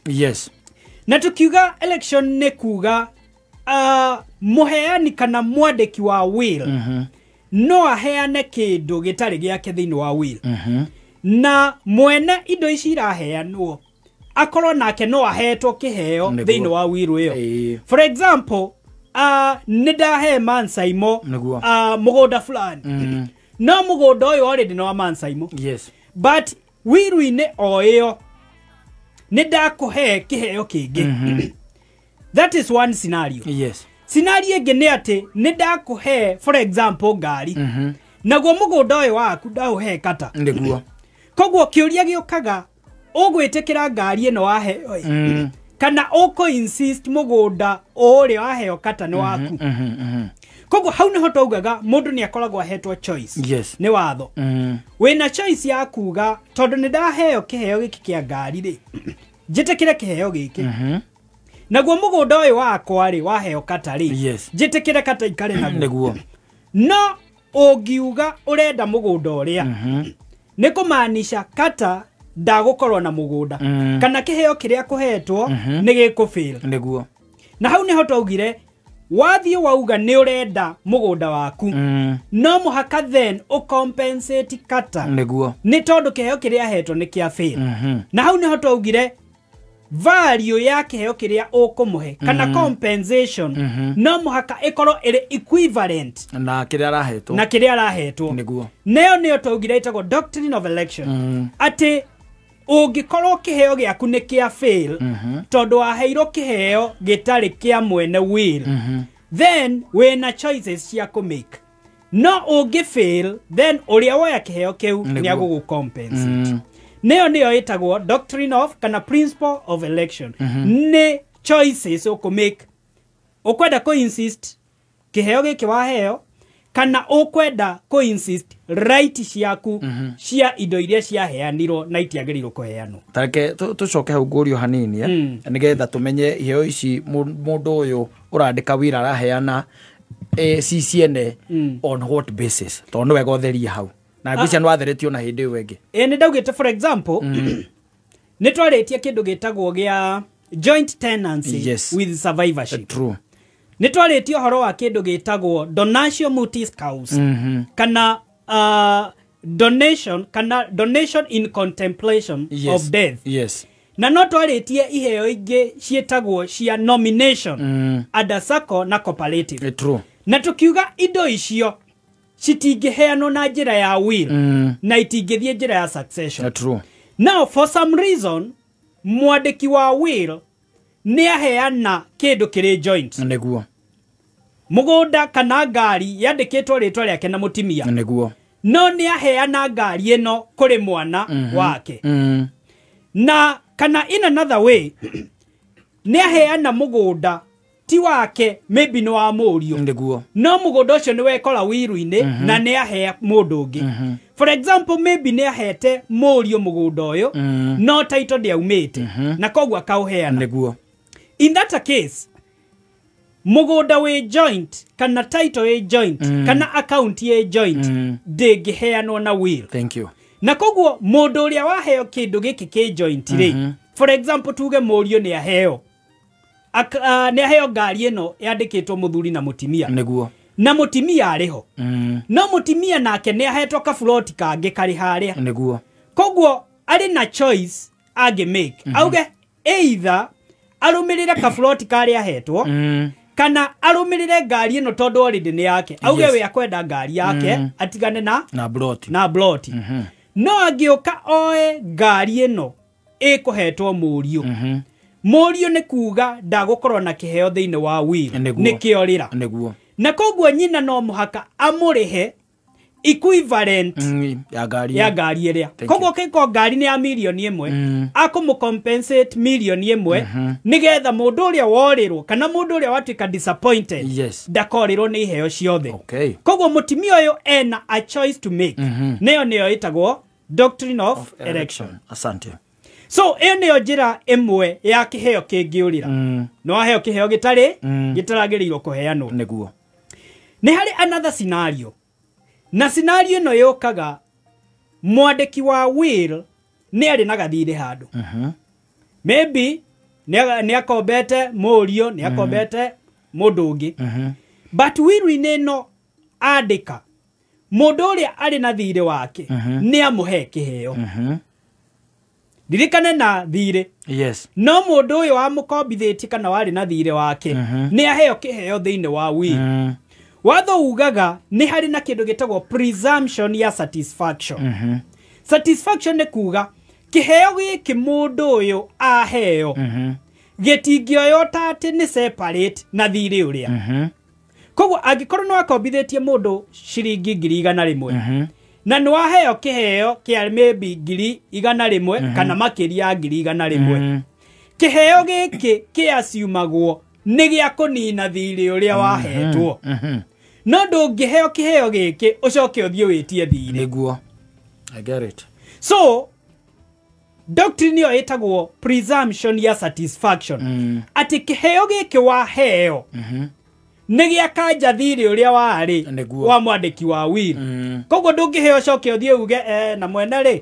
Na tukiuga election nĩ kuga mũheani kana mwandĩki wa will no aheane kĩndũ gĩtarĩ gĩake thĩinĩ wa will. Na mwene indo ici iraheanwo akorwo nake no ahetwo kĩheo thĩinĩ wa will ĩyo. For example, nĩ ndahe Mansaimo mũgũnda fulani. No mũgũnda ũyũ already nĩ wa Mansaimo. But will-inĩ o ĩyo nĩ ndakũhe kĩheo kĩngĩ. That is one scenario. Scenario ĩngĩ nĩ atĩ nĩ ndakũhe, for example, ngari. Naguo mũgũnda ũyũ waku ndaũhe kata. Koguo kĩũria gĩũkaga, ũgwĩtĩkĩra ngari ĩno waheo ĩ? Kana ũkũ insist mũgũnda ũrĩa waheo kata nĩ waku? Koguo hau nĩho twaugaga mũndũ nĩ akoragwo ahetwo choice. Nĩ watho. Wĩna choice ya kuga tondũ nĩ ndaheo kĩheo gĩkĩ kĩa ngari rĩ, njĩtĩkĩre kĩheo gĩkĩ. Naguo mũgũnda ũyũ wakwa rĩ, waheo kata rĩ, njĩtĩkĩre kata ikare naguo. No ũngiuga ũrenda mũgũnda ũrĩa, nĩ kũmaanisha kata ndagũkorwo na mũgũnda. Kana kĩheo kĩrĩa kũhetwo nĩ gĩkũ fail. Na hau nĩho twaugire wathiĩ wauga nĩ ũrenda mũgũnda waku, no mũhaka then ũcompensate kata. Nĩ tondũ kĩheo kĩrĩa ahetwo nĩ kĩa fail. Na hau nĩho twaugire value ya kĩheo kĩrĩa ũkũmũhe kana compensation no mũhaka ĩkorwo ĩrĩ equivalent na kĩrĩa arahetwo. Na kĩrĩa arahetwo. Nayo nĩyo twaugire ĩtagwo doctrine of election. Atĩ ũngĩkorwo kĩheo gĩaku nĩ kĩa fail, tondũ waheirwo kĩheo gĩtarĩ kĩa mwene will, then wĩna choices cia kũ make. No ũngĩ fail, then ũrĩa woya kĩheo kĩu nĩ agũgũ compensate. Nĩyo nĩyo ĩtagwo doctrine of kana principle of election. Nĩ choices ũkũ make, ũkwenda kũ insist kĩheo gĩkĩ waheo, kana ũkwenda kũ insist right ciaku cia indo iria ciaheanirwo na itiagĩrĩirwo kũheanwo. Tareke tũcoke hau ngũrio hanini, nĩgetha tũmenye iheo ici mũndũ ũyũ ũrandĩka wĩra araheana ci ciene on what basis, tondũ nĩ wega ũtherie hau na ngwĩciria nĩ watheretio na hĩndĩ ĩyo ĩngĩ. Ĩ, nĩ ndaugĩte, for example, nĩ twarĩtie kĩndũ gĩtagwo gĩa joint tenancy with survivorship. Nĩ twarĩtie ũhoro wa kĩndũ gĩtagwo donatio mortis causa kana donation kana donation in contemplation of death. Yes. Na no twarĩtie iheo ingĩ ciĩtagwo cia nomination under sacco na cooperative. True. Na tukiuga indo icio citingĩheanwo na njĩra ya will na itingĩthiĩ njĩra ya succession. True. Now for some reason mwandĩki wa will nĩ aheana kĩndũ kĩrĩ joint. Nĩguo. Mũgũnda kana ngari yandĩkĩtwo rĩtwa rĩake na mũtimia. Nĩguo. No nĩ aheana ngari ĩno kũrĩ mwana wake. Na kana in another way nĩ aheana mũgũnda ti wake, maybe nĩ wa mũriũ. Nĩguo. No mũgũnda ũcio nĩ wekora wiru-inĩ na nĩ ahea mũndũ ũngĩ. For example, maybe nĩ ahete mũriũ mũgũnda ũyũ no title ndĩaumĩte na koguo akaũheana. Nĩguo. In that case, mũgũnda wĩ joint kana title wĩ joint kana account wĩ joint ndĩngĩheanwo na will. Thank you. Na koguo mũndũ ũrĩa waheo kĩndũ gĩkĩ kĩ joint rĩ, for example tuge mũriũ nĩ aheo nĩ aheo ngari ĩno yandĩkĩtwo mũthuri na mũtimia. Nĩguo. Na mũtimia arĩ ho. No mũtimia nake nĩ ahetwo kaburoti kangĩ karĩ harĩa. Nĩguo. Koguo arĩ na choice angĩ make. Auge either arũmĩrĩre kaburoti karĩa ahetwo kana arũmĩrĩre ngari ĩno tondũ already nĩ yake. Auge we akwenda ngari yake atigane na ploti. Na ploti. No angĩũka oe ngari ĩno ĩkũhetwo mũriũ. Mũriũ nĩ kuga ndagũkorwo na kĩheo thĩinĩ wa will. Nĩ kĩorĩra. Nĩguo. Na koguo nyina no mũhaka amũrĩhe equivalent ya ngari ya ngari ĩrĩa. Koguo kĩko ngari nĩ ya milioni 1 akũmũcompensate milioni 1 nĩgetha mũndũ ũrĩa worĩrwo kana mũndũ ũrĩa watuĩka disappointed ndakorĩrwo nĩ iheo ciothe. Okay. Koguo mũtimia ũyũ ena a choice to make. Nĩyo nĩyo ĩtagwo doctrine of erection. Asante. So ĩyo nĩyo njĩra ĩmwe ya kĩheo kĩngĩũrĩra. No aheo kĩheo gĩtarĩ gĩtaragĩrĩirwo kũheanwo. Nĩguo. Nĩ harĩ another scenario. Na scenario ĩno yũkaga mwandĩki wa will nĩ arĩ na gathirĩ handũ. Maybe nĩ akombete mũriũ, nĩ akombete mũndũ ũngĩ. But will-inĩ ĩno andĩka mũndũ ũrĩa arĩ na thirĩ wake nĩ amũhe kĩheo. Ndirikane na thirĩ. Yes. No mũndũ ũyũ wamũkombithĩtie kana warĩ na thirĩ wake nĩ aheo kĩheo thĩinĩ wa will. Watho ugaga nĩ harĩ na kĩndũ gĩtagwo presumption ya satisfaction. Satisfaction nĩ kuga kĩheo gĩkĩ mũndũ ũyũ aheo gĩtingĩoywo ta atĩ nĩ separate na thirĩ ũrĩa. Koguo angĩkorwo nĩ wakombithĩtie mũndũ ciringi 100,000 na nĩ waheo kĩheo kĩa maybe 100,000 kana makĩria ya 100,000, kĩheo gĩkĩ kĩaciumagwo nĩ gĩa kũnina thirĩ ũrĩa wahetwo. No ndũngĩheo kĩheo gĩkĩ ũcoke ũthiĩ wĩtie thirĩ. Nĩguo. I get it. So doctrine ĩyo ĩtagwo presumption ya satisfaction. Atĩ kĩheo gĩkĩ waheo nĩ gĩa kanja thirĩ ũrĩa warĩ wa mwandĩki wa will. Koguo ndũngĩheo ũcoke ũthiĩ uge na mwene rĩ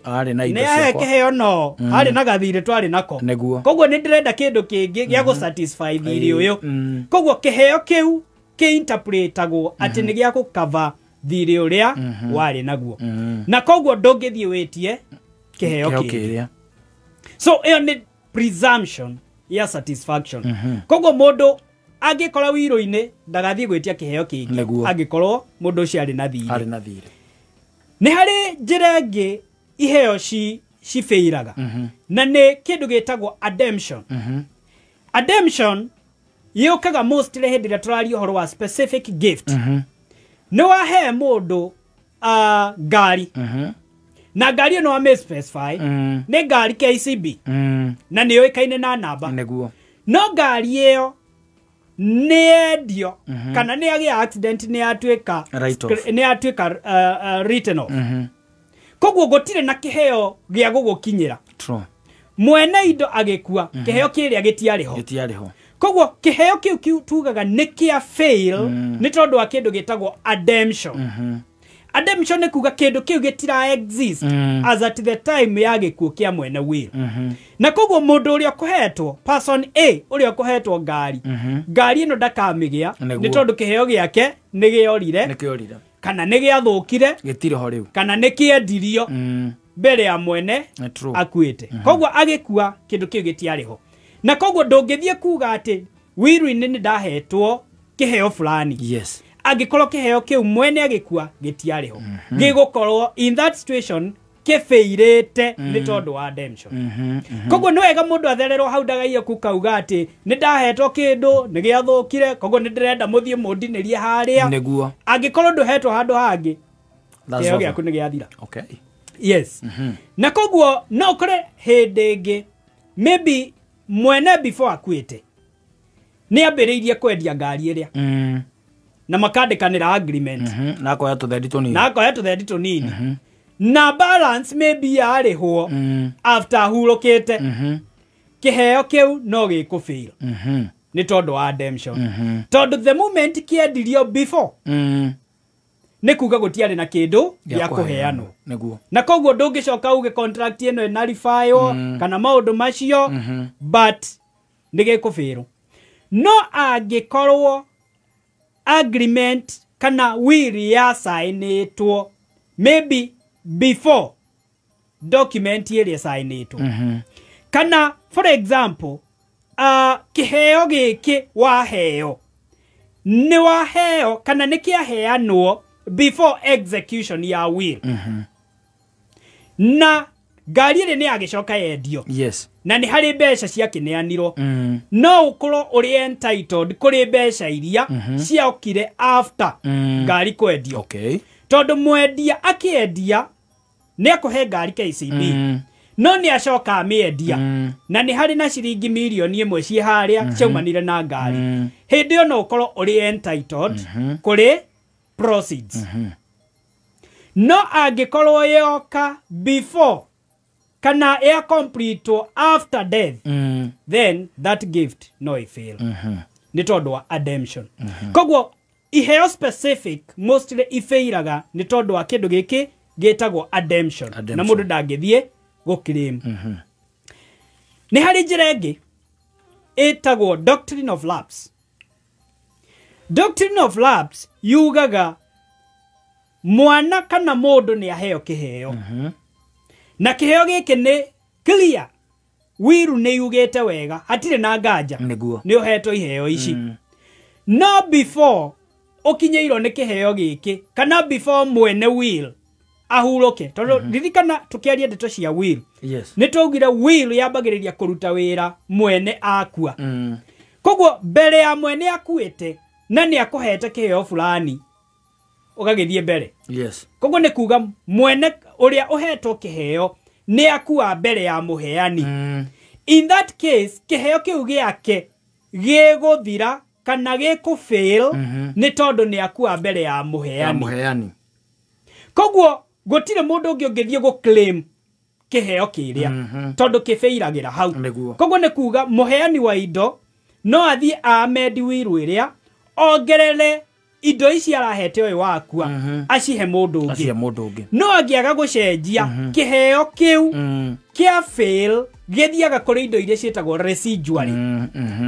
nĩ ahe kĩheo no arĩ na gathirĩ twarĩ nako. Koguo nĩ ndĩrenda kĩndũ kĩngĩ gĩa gũ satisfy thirĩ ũyũ. Koguo kĩheo kĩu kĩinterpretagwo atĩ nĩ gĩa gũkava thirĩ ũrĩa warĩ naguo. Na koguo ndũngĩthiĩ wĩtie kĩheo kĩngĩ. So ĩyo nĩ presumption ya satisfaction. Koguo mũndũ angĩkorwo wiro-inĩ ndagathiĩ gwĩtia kĩheo kĩngĩ angĩkorwo mũndũ ũcio arĩ na thirĩ. Arĩ na thirĩ. Nĩ harĩ njĩra ĩngĩ iheo cibĩiraga na nĩ kĩndũ gĩtagwo ademption. Ademption yũkaga mostly hĩndĩ ĩrĩa tũraria ũhoro wa specific gift. Nĩ wahe mũndũ ngari na ngari ĩno wamĩ specify nĩ ngari KCB na nĩ yũĩkaine na namba. Nĩguo. No ngari ĩyo nĩ yendio kana nĩ yagĩa accident nĩ yatuĩka nĩ yatuĩka written off. Koguo gũtirĩ na kĩheo gĩa gũgũkinyĩra. True. Mwene indo agĩkua kĩheo kĩrĩa gĩtiarĩ ho. Gĩtiarĩ ho. Koguo kĩheo kĩu tugaga nĩ kĩa fail nĩ tondũ wa kĩndũ gĩtagwo ademption. Ademption nĩ kuga kĩndũ kĩu gĩtira exist as at the time ya gĩkuũ kĩa mwene will. Na koguo mũndũ ũrĩa ũkũhetwo, person A ũrĩa ũkũhetwo ngari, ngari ĩno ndakamĩgĩa nĩ tondũ kĩheo gĩake nĩ gĩorire, nĩ kana nĩ gĩathũkire, gĩtirĩ ho rĩu, kana nĩ kĩendirio mbere ya mwene akuĩte. Koguo agĩkua kĩndũ kĩu gĩtiarĩ ho. Na koguo ndũngĩthiĩ kuga atĩ will-inĩ nĩ ndahetwo kĩheo fulani. Yes. Angĩkorwo kĩheo kĩu mwene agĩkua gĩtiarĩ ho, gĩgũkorwo in that situation kĩbĩirĩte nĩ tondũ wa ademption. Koguo nĩ wega mũndũ athererwo hau ndagaiye kukauga atĩ nĩ ndahetwo kĩndũ nĩ gĩathũkire, koguo nĩ ndĩrenda mũthiĩ mũndinĩrie harĩa. Nĩguo. Angĩkorwo ndũhetwo handũ hangĩ, kĩheo gĩaku nĩ gĩathira. Okay. Yes. Na koguo no ũkore hĩndĩ ĩngĩ maybe mwene before akuĩte nĩ ambĩrĩirie kwendia ngari ĩrĩa na makandĩkanĩra agreement, na akoya tũthendi tũnini, na akoya tũthendi tũnini, na balance maybe yarĩhwo after ahurũkĩte, kĩheo kĩu no gĩkũfail nĩ tondũ wa ademption. Tondũ the moment kĩendirio before, nĩ kuga gũtiarĩ na kĩndũ gĩa kũheanwo. Nĩguo. Na koguo ndũngĩcoka uge contract ĩno ĩnarifaywo kana maũndũ macio, but nĩ gĩkũfail. No angĩkorwo agreement kana will ya signĩtwo maybe before document ĩrĩa signĩtwo, kana for example kĩheo gĩkĩ waheo nĩ waheo kana nĩ kĩaheanwo before execution ya will, na ngari ĩrĩ nĩ yagĩcoka yendio. Yes. Na nĩ harĩ mbeca ciakĩneanirwo, no ũkorwo ũrĩ entitled kũrĩ mbeca iria ciokire after ngari kwendio. Okay. Tondũ mwendia akĩendia nĩ akũhe ngari KCB, no nĩ acoka amĩendia, na nĩ harĩ na ciringi mirioni ĩmwe ciĩ harĩa ciaumanire na ngari. Hĩndĩ ĩyo no ũkorwo ũrĩ entitled kũrĩ proceeds. No angĩkorwo yoka before kana ya complete after death, then that gift no ifail nĩ tondũ wa ademption. Koguo iheo specific mostly ifairaga nĩ tondũ wa kĩndũ gĩkĩ gĩtagwo ademption, na mũndũ ndangĩthiĩ gũclaim. Nĩ harĩ njĩra ĩngĩ ĩtagwo doctrine of lapse. Doctrine of lapse yugaga mwana kana mũndũ nĩ aheo kĩheo, na kĩheo gĩkĩ nĩ clear, wiru nĩ yugĩte wega, hatirĩ na nganja, nĩ ũhetwo iheo ici. No before ũkinyĩirwo nĩ kĩheo gĩkĩ kana before mwene will ahurũke, tondũ ririkana tũkĩaria ndeto cia will, Yes. nĩ twaugire will yambagĩrĩria kũruta wĩra mwene akua. Koguo mbere ya mwene akuĩte na nĩ akũhete kĩheo fulani, ũgagĩthiĩ mbere. Yes. Koguo nĩ kuga mwene ũrĩa ũhetwo kĩheo nĩ akua mbere ya mũheani. In that case kĩheo kĩu gĩake gĩgũthira kana gĩkũfail nĩ tondũ nĩ akua mbere ya mũheani. Koguo gũtirĩ mũndũ ũngĩ ũngĩthiĩ gũclaim kĩheo kĩrĩa tondũ kĩbĩiragĩra hau. Koguo nĩ kuga mũheani wa indo no athiĩ amend will ĩrĩa ongerere indo ici arahete ũyũ wakua acihe mũndũ ũngĩ. No angĩaga gũcenjia kĩheo kĩu kĩa fail gĩthiaga kũrĩ indo iria ciĩtagwo residuary.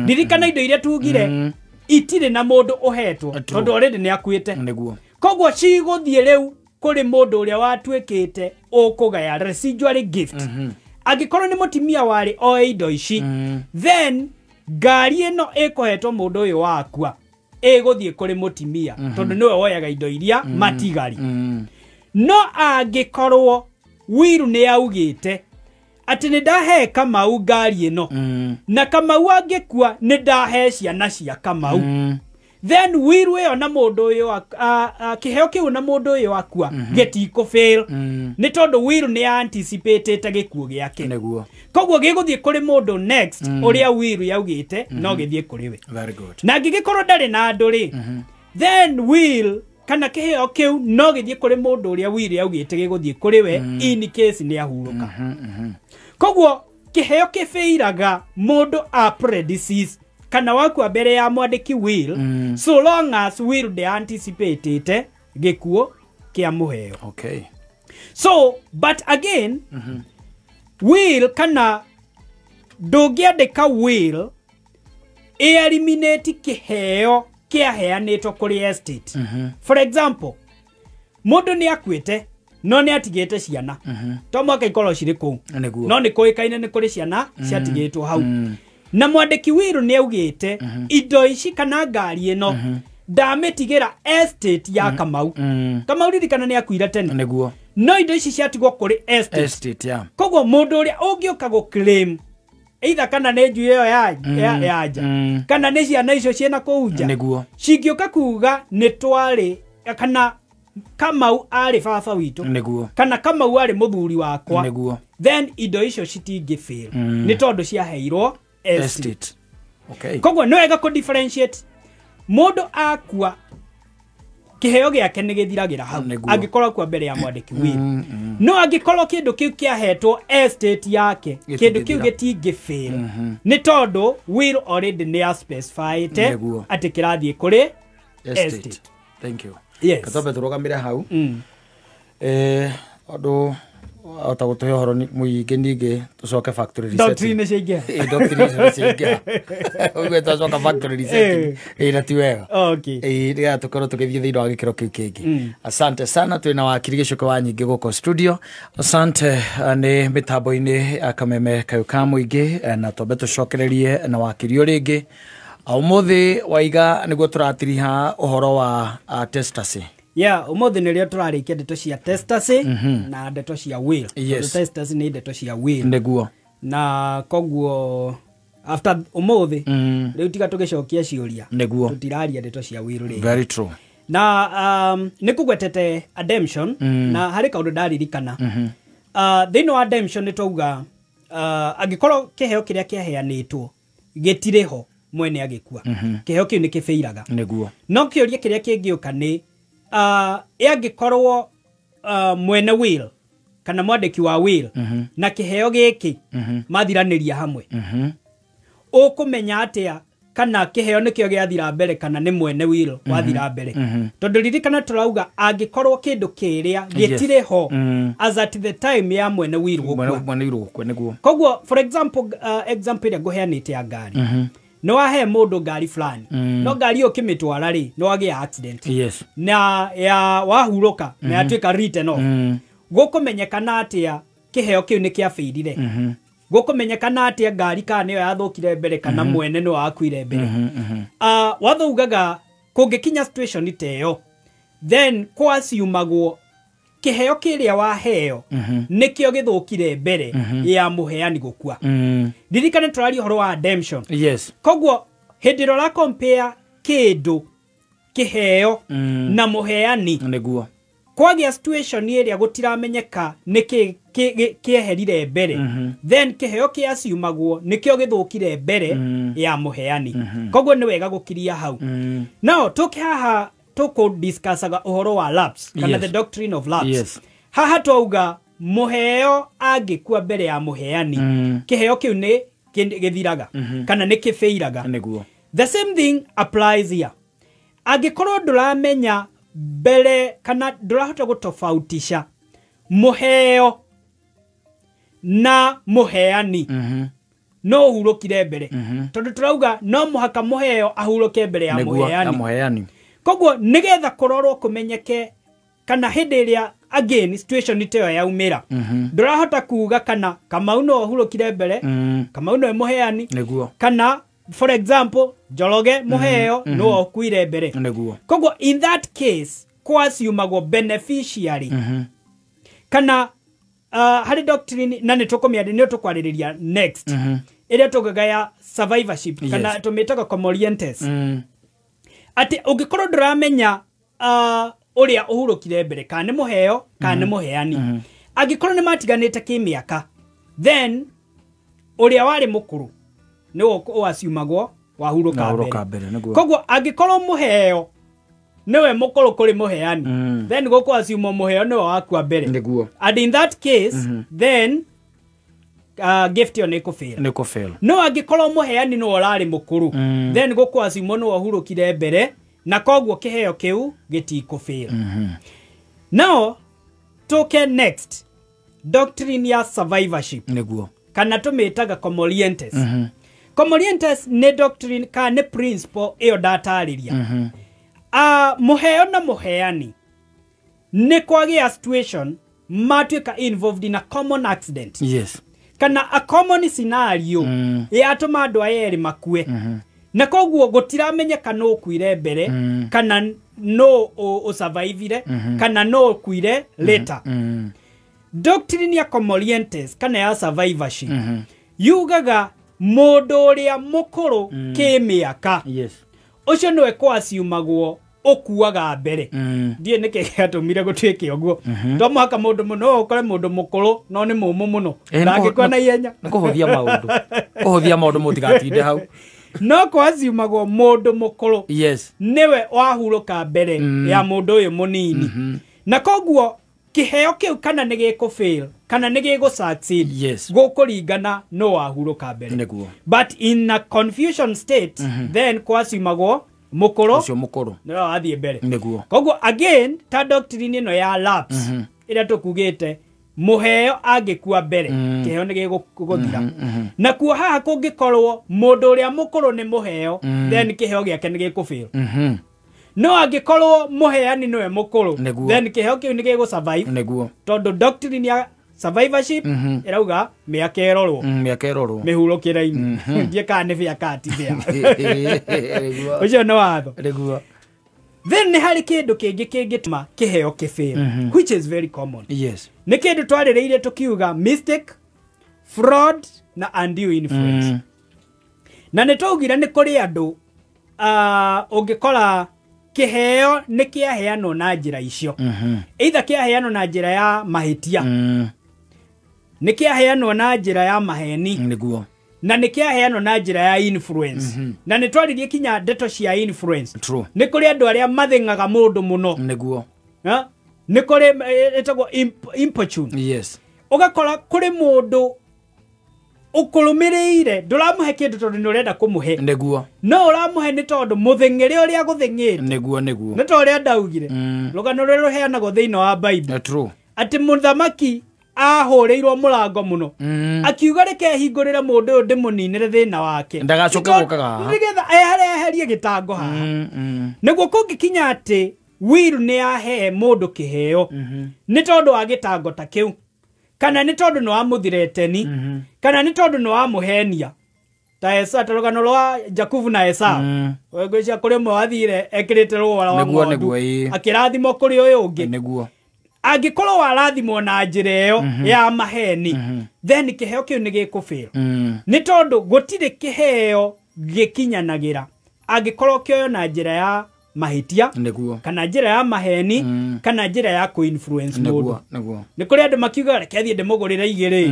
Ririkana indo iria tugire itirĩ na mũndũ ũhetwo tondũ already nĩ akuĩte. Koguo cigũthiĩ rĩu kũrĩ mũndũ ũrĩa watuĩkĩte ũkũgaya residuary gift. Angĩkorwo nĩ mũtumia warĩ oe indo ici, then ngari ĩno ĩkũhetwo mũndũ ũyũ wakua ĩgũthiĩ kũrĩ mũtumia tondũ nĩwe woyaga indo iria matigari. No angĩkorwo wiru nĩ yaugĩte atĩ nĩ ndahe Kamau ngari ĩno, na Kamau angĩkua nĩ ndahe ciana cia Kamau, then wiru ĩyo na mũndũ ũyũ kĩheo kĩu na mũndũ ũyũ akua gĩtikũfail nĩ tondũ wiru nĩ anticipatĩte gĩkuũ gĩake. Koguo gĩgũthiĩ kũrĩ mũndũ next ũrĩa wiru yaugĩte no gĩthiĩ kũrĩ we. Very good. Na angĩgĩkorwo ndarĩ na andũ rĩ, then will kana kĩheo kĩu no gĩthiĩ kũrĩ mũndũ ũrĩa wiru yaugĩte gĩgũthiĩ kũrĩ we in case nĩ ahurũka. Koguo kĩheo kĩbĩiraga mũndũ a predecease kana wakua mbere ya mwandĩki will, so long as will de anticipatĩte gĩkuũ kĩa mũheo. Okay. So but again, will kana ndũngĩandĩka will eliminate kĩheo kĩaheanĩtwo kũrĩ estate. For example, mũndũ nĩ akuĩte no nĩ atigĩte ciana, to mwaka ikorwo cirĩ kũu, no nĩ kũĩkaine nĩ kũrĩ ciana ciatigĩtwo hau, na mwandĩki will nĩ augĩte indo ici kana ngari ĩno ndamĩtigĩra estate ya Kamau. Kamau ririkana nĩ akuire tene, nĩguo, no indo ici ciatigwo kũrĩ estate, yeah. Koguo mũndũ ũrĩa ũngĩũka gũ claim either kana nĩ njui ĩyo ya nja, kana nĩ ciana icio ciĩna kũu nja, nĩguo, cingĩũka kuga nĩ twarĩ kana Kamau arĩ baba witũ, nĩguo, kana Kamau arĩ mũthuri wakwa, nĩguo, then indo icio citingĩ fail, nĩ tondũ ciaheirwo estate. Okay. Koguo nĩ wega kũ differentiate. Mũndũ akua kĩheo gĩake nĩ gĩthiragĩra hau angĩkorwo akua mbere ya mwandĩki will, no angĩkorwo kĩndũ kĩu kĩahetwo estate yake, kĩndũ kĩu gĩtingĩ fail, nĩ tondũ will already nĩ a specified atĩ kĩrathiĩ kũrĩ estate. Thank you. Yes. Katombe tũrũgamĩre hau. Ũndũ ota gũtũhe ũhoro mũingĩ ningĩ tũcoke factory resetting. Doctrine ciaingĩha. Doctrine ciaingĩha. Ũguo twacoka factory resetting. Na ti wega. Okay. Nĩgetha tũkorwo tũgĩthiĩ thĩinĩ wa gĩkĩro kĩu kĩngĩ. Asante sana, twĩna wakiri Gĩcuke wa Nyingĩ gũkũ studio. Asante nĩ mĩtambo-inĩ ya Kameme kayũ ka mũingĩ, na twambe tũcokererie na wakiri o rĩngĩ. Ũmũthĩ waiga nĩguo tũratiriha ũhoro wa testacy. Yeah, ũmũthĩ nĩrĩo tũrarĩkia ndeto cia testacy na ndeto cia will. Yes. Testacy nĩ ndeto cia will. Nĩguo. Na koguo after ũmũthĩ rĩu tiga tũgĩcokia ciũria. Nĩguo. Tũtiraria ndeto cia will rĩngĩ. Very true. Na nĩ kũgwetete ademption, na harĩ kaũndũ ndaririkana. Thĩinĩ wa ademption nĩ twauga angĩkorwo kĩheo kĩrĩa kĩaheanĩtwo gĩtirĩ ho mwene agĩkua, kĩheo kĩu nĩ kĩbĩiraga. Nĩguo. No kĩũria kĩrĩa kĩngĩũka nĩ angĩkorwo mwene will kana mwandĩki wa will na kĩheo gĩkĩ mathiranĩria hamwe, ũkũmenya atĩa kana kĩheo nĩkĩo gĩathira mbere kana nĩ mwene will wathira mbere? Tondũ ririkana tũrauga angĩkorwo kĩndũ kĩrĩa gĩtirĩ ho as at the time ya mwene will gũkua. Mwene will gũkua, nĩguo. Koguo for example, example ĩrĩa ngũheanĩte ya ngari, no wahe mũndũ ngari fulani, no ngari ĩyo ũkĩmĩtwara rĩ, no wagĩa accident. Yes. Na ya wahurũka na yatuĩka written off. Gũkũmenyekana atĩa kĩheo kĩu nĩ kĩabĩirire? Gũkũmenyekana atĩa ngari kana nĩyo yathũkire mbere kana mwene nĩwe wakuire mbere? Watho ugaga kũngĩkinya situation ta ĩyo, then kwasiumagwo kĩheo kĩrĩa waheo nĩkĩo gĩthũkire mbere ya mũheani gũkua. Ririkane tũraria ũhoro wa ademption. Yes. Koguo hĩndĩ ĩrĩa ũra compare kĩndũ kĩheo na mũheani, nĩguo, kwagĩa situation ĩrĩa gũtiramenyeka nĩkĩ kĩeherire mbere, then kĩheo kĩaciumagwo nĩkĩo gĩthũkire mbere ya mũheani. Koguo nĩ wega gũkiria hau. Now tũke haha tũkũ discussaga ũhoro wa lapse kana Yes. the doctrine of lapse. Yes. Haha twauga mũheo angĩkua mbere ya mũheani, kĩheo kĩu nĩ gĩthiraga kana nĩ kĩbĩiraga. Nĩguo. The same thing applies here. Angĩkorwo ndũramenya mbere kana ndũrahota gũtofautisha mũheo na mũheani, no ũhurũkire mbere, tondũ tũrauga no mũhaka mũheo ahurũke mbere ya mũheani. Koguo nĩgetha kũrorwo kũmenyeke kana hĩndĩ ĩrĩa again situation ta ĩyo yaumĩra, ndũrahota kuga kana Kamau no ahurũkire mbere, Kamau no mũheani, nĩguo, kana for example Njoroge mũheo no okuire mbere. Nĩguo. Koguo in that case kwasiumagwo beneficiary kana harĩ doctrine na nĩ tũkũmĩaria nĩ tũkwarĩrĩria next, ĩrĩa tũgaga ya survivorship kana tũmĩtaga comorientes, atĩ ũngĩkorwo ndũramenya ũrĩa ũhurũkire mbere kana nĩ mũheo kana nĩ mũheani, angĩkorwo nĩ matiganĩte kĩmĩaka, then ũrĩa warĩ mũkũrũ nĩwe ũaciumagwo wahurũka mbere. Koguo angĩkorwo mũheo nĩwe mũkũrũ kũrĩ mũheani, then gũkũ aciumwo mũheo nĩwe wakua mbere. Nĩguo. And in that case, then gift ĩyo nĩ ĩkũfail. No angĩkorwo mũheani nĩwe ũrarĩ mũkũrũ, then gũkũ aciumwo nĩwe ũhurũkire mbere, na koguo kĩheo kĩu gĩtikũfail. Now tũke next doctrine ya survivorship. Nĩguo. Kana tũmĩtaga comolientes. Comolientes nĩ doctrine kana nĩ principle ĩyo ndatarĩria. Mũheo na mũheani nĩ kwagĩa situation matuĩka involved in a common accident. Yes. Kana a common scenario yatũma andũ aya erĩ makue. Na koguo gũtiramenyeka nũ ũkuire mbere, kana nũ ũsurvivire, kana nũ ũkuire later. Doctrine ya comolientes kana ya survivorship yugaga mũndũ ũrĩa mũkũrũ kĩmĩaka, Yes. ũcio nĩwe kwaciumagwo ũkuaga mbere. Ndiĩ nĩkĩ gĩatũmire gũtuĩke ũguo. To mũhaka mũndũ mũno ũkore mũndũ mũkũrũ no nĩ mũmũ mũno, ndangĩkua na ihenya. Nĩ kũhũthia maũndũ. Kũhũthia maũndũ mũtigatinde hau. No kwaciumagwo mũndũ mũkũrũ, Yes. nĩwe wahurũka mbere ya mũndũ ũyũ mũnini. Na koguo kĩheo kĩu kana nĩ gĩkũ fail kana nĩ gĩgũ succeed, Yes. gũkũringana no wahurũka mbere. Nĩguo. But in a confusion state, then kwaciumagwo mũkũrũ, ũcio mũkũrũ nĩwe wathiĩ mbere. Nĩguo. Koguo again ta doctrine ĩno ya lapse ĩrĩa tũkugĩte, mũheo angĩkua mbere, kĩheo nĩ gĩgũthira. Na kuo haha kũngĩkorwo mũndũ ũrĩa mũkũrũ nĩ mũheo, then kĩheo gĩake nĩ gĩkũ fail. No angĩkorwo mũheani nĩwe mũkũrũ, then kĩheo kĩu nĩ gĩgũ survive. Nĩguo. Tondũ doctrine ya survivorship ĩrauga mĩaka ĩrorwo. Mĩaka ĩrorwo. Mĩhurũkĩre-inĩ. Ndiĩ kana nĩ bĩa kana ti bĩa. Ũcio nĩ watho. Nĩguo. Then nĩ harĩ kĩndũ kĩngĩ kĩngĩtũma kĩheo kĩfail, which is very common. Yes. Nĩ kĩndũ twarĩrĩirie tũkiuga mistake, fraud na undue influence. Na nĩ twaugire nĩ kũrĩ andũ ũngĩkora kĩheo nĩ kĩaheanwo na njĩra icio. Either kĩaheanwo na njĩra ya mahĩtia, nĩ kĩaheanwo na njĩra ya maheni, Nĩguo. na nĩ kĩaheanwo na njĩra ya influence. Na nĩ twaririe kinya ndeto cia influence. True. Nĩ kũrĩ andũ arĩa mathĩng'aga mũndũ mũno. Nĩguo. Nĩ kũrĩ ĩtagwo importune. Yes. Ũgakora kũrĩ mũndũ ũkũrũmĩrĩire, ndũramũhe kĩndũ tondũ nĩ ũrenda kũmũhe. Nĩguo. No ũramũhe nĩ tondũ mũthĩng'ĩre ũrĩa gũthĩng'ĩte. Nĩguo, nĩguo. Nĩ ta ũrĩa ndaugire. Rũgano rũrĩa rũheanagwo thĩinĩ wa Bible. True. Atĩ mũthamaki ahũrĩirwo mũrango mũno. Akiuga reke hingũrĩre mũndũ ũyũ ndĩmũninĩre thĩna wake. Ndagacoke gũkaga haha. Nĩgetha eherie gĩtango haha. Nĩguo kũngĩkinya atĩ will nĩ yahe mũndũ kĩheo, nĩ tondũ wa gĩtango ta kĩu, kana nĩ tondũ nĩ wamũthireteni, kana nĩ tondũ nĩ wamũhenia. Ta Esau, ta rũgano rwa Jakubu na Esau. Ngwĩciria kũrĩ ũmwe wathire ekĩrĩte rũũa rwa ng'ondu, akĩrathimwo kũrĩ ũyũ ũngĩ. Nĩguo. Angĩkorwo warathimwo na njĩra ĩyo ya maheni, then kĩheo kĩu nĩ gĩkũ fail. Nĩ tondũ gũtirĩ kĩheo gĩkinyanagĩra angĩkorwo kĩoyo na njĩra ya mahĩtia, Nĩguo. kana njĩra ya maheni, kana njĩra ya kũ-influence mũndũ. Nĩguo. Nĩ kũrĩ andũ makiuga reke thiĩ ndĩmũgũrĩre igĩrĩ,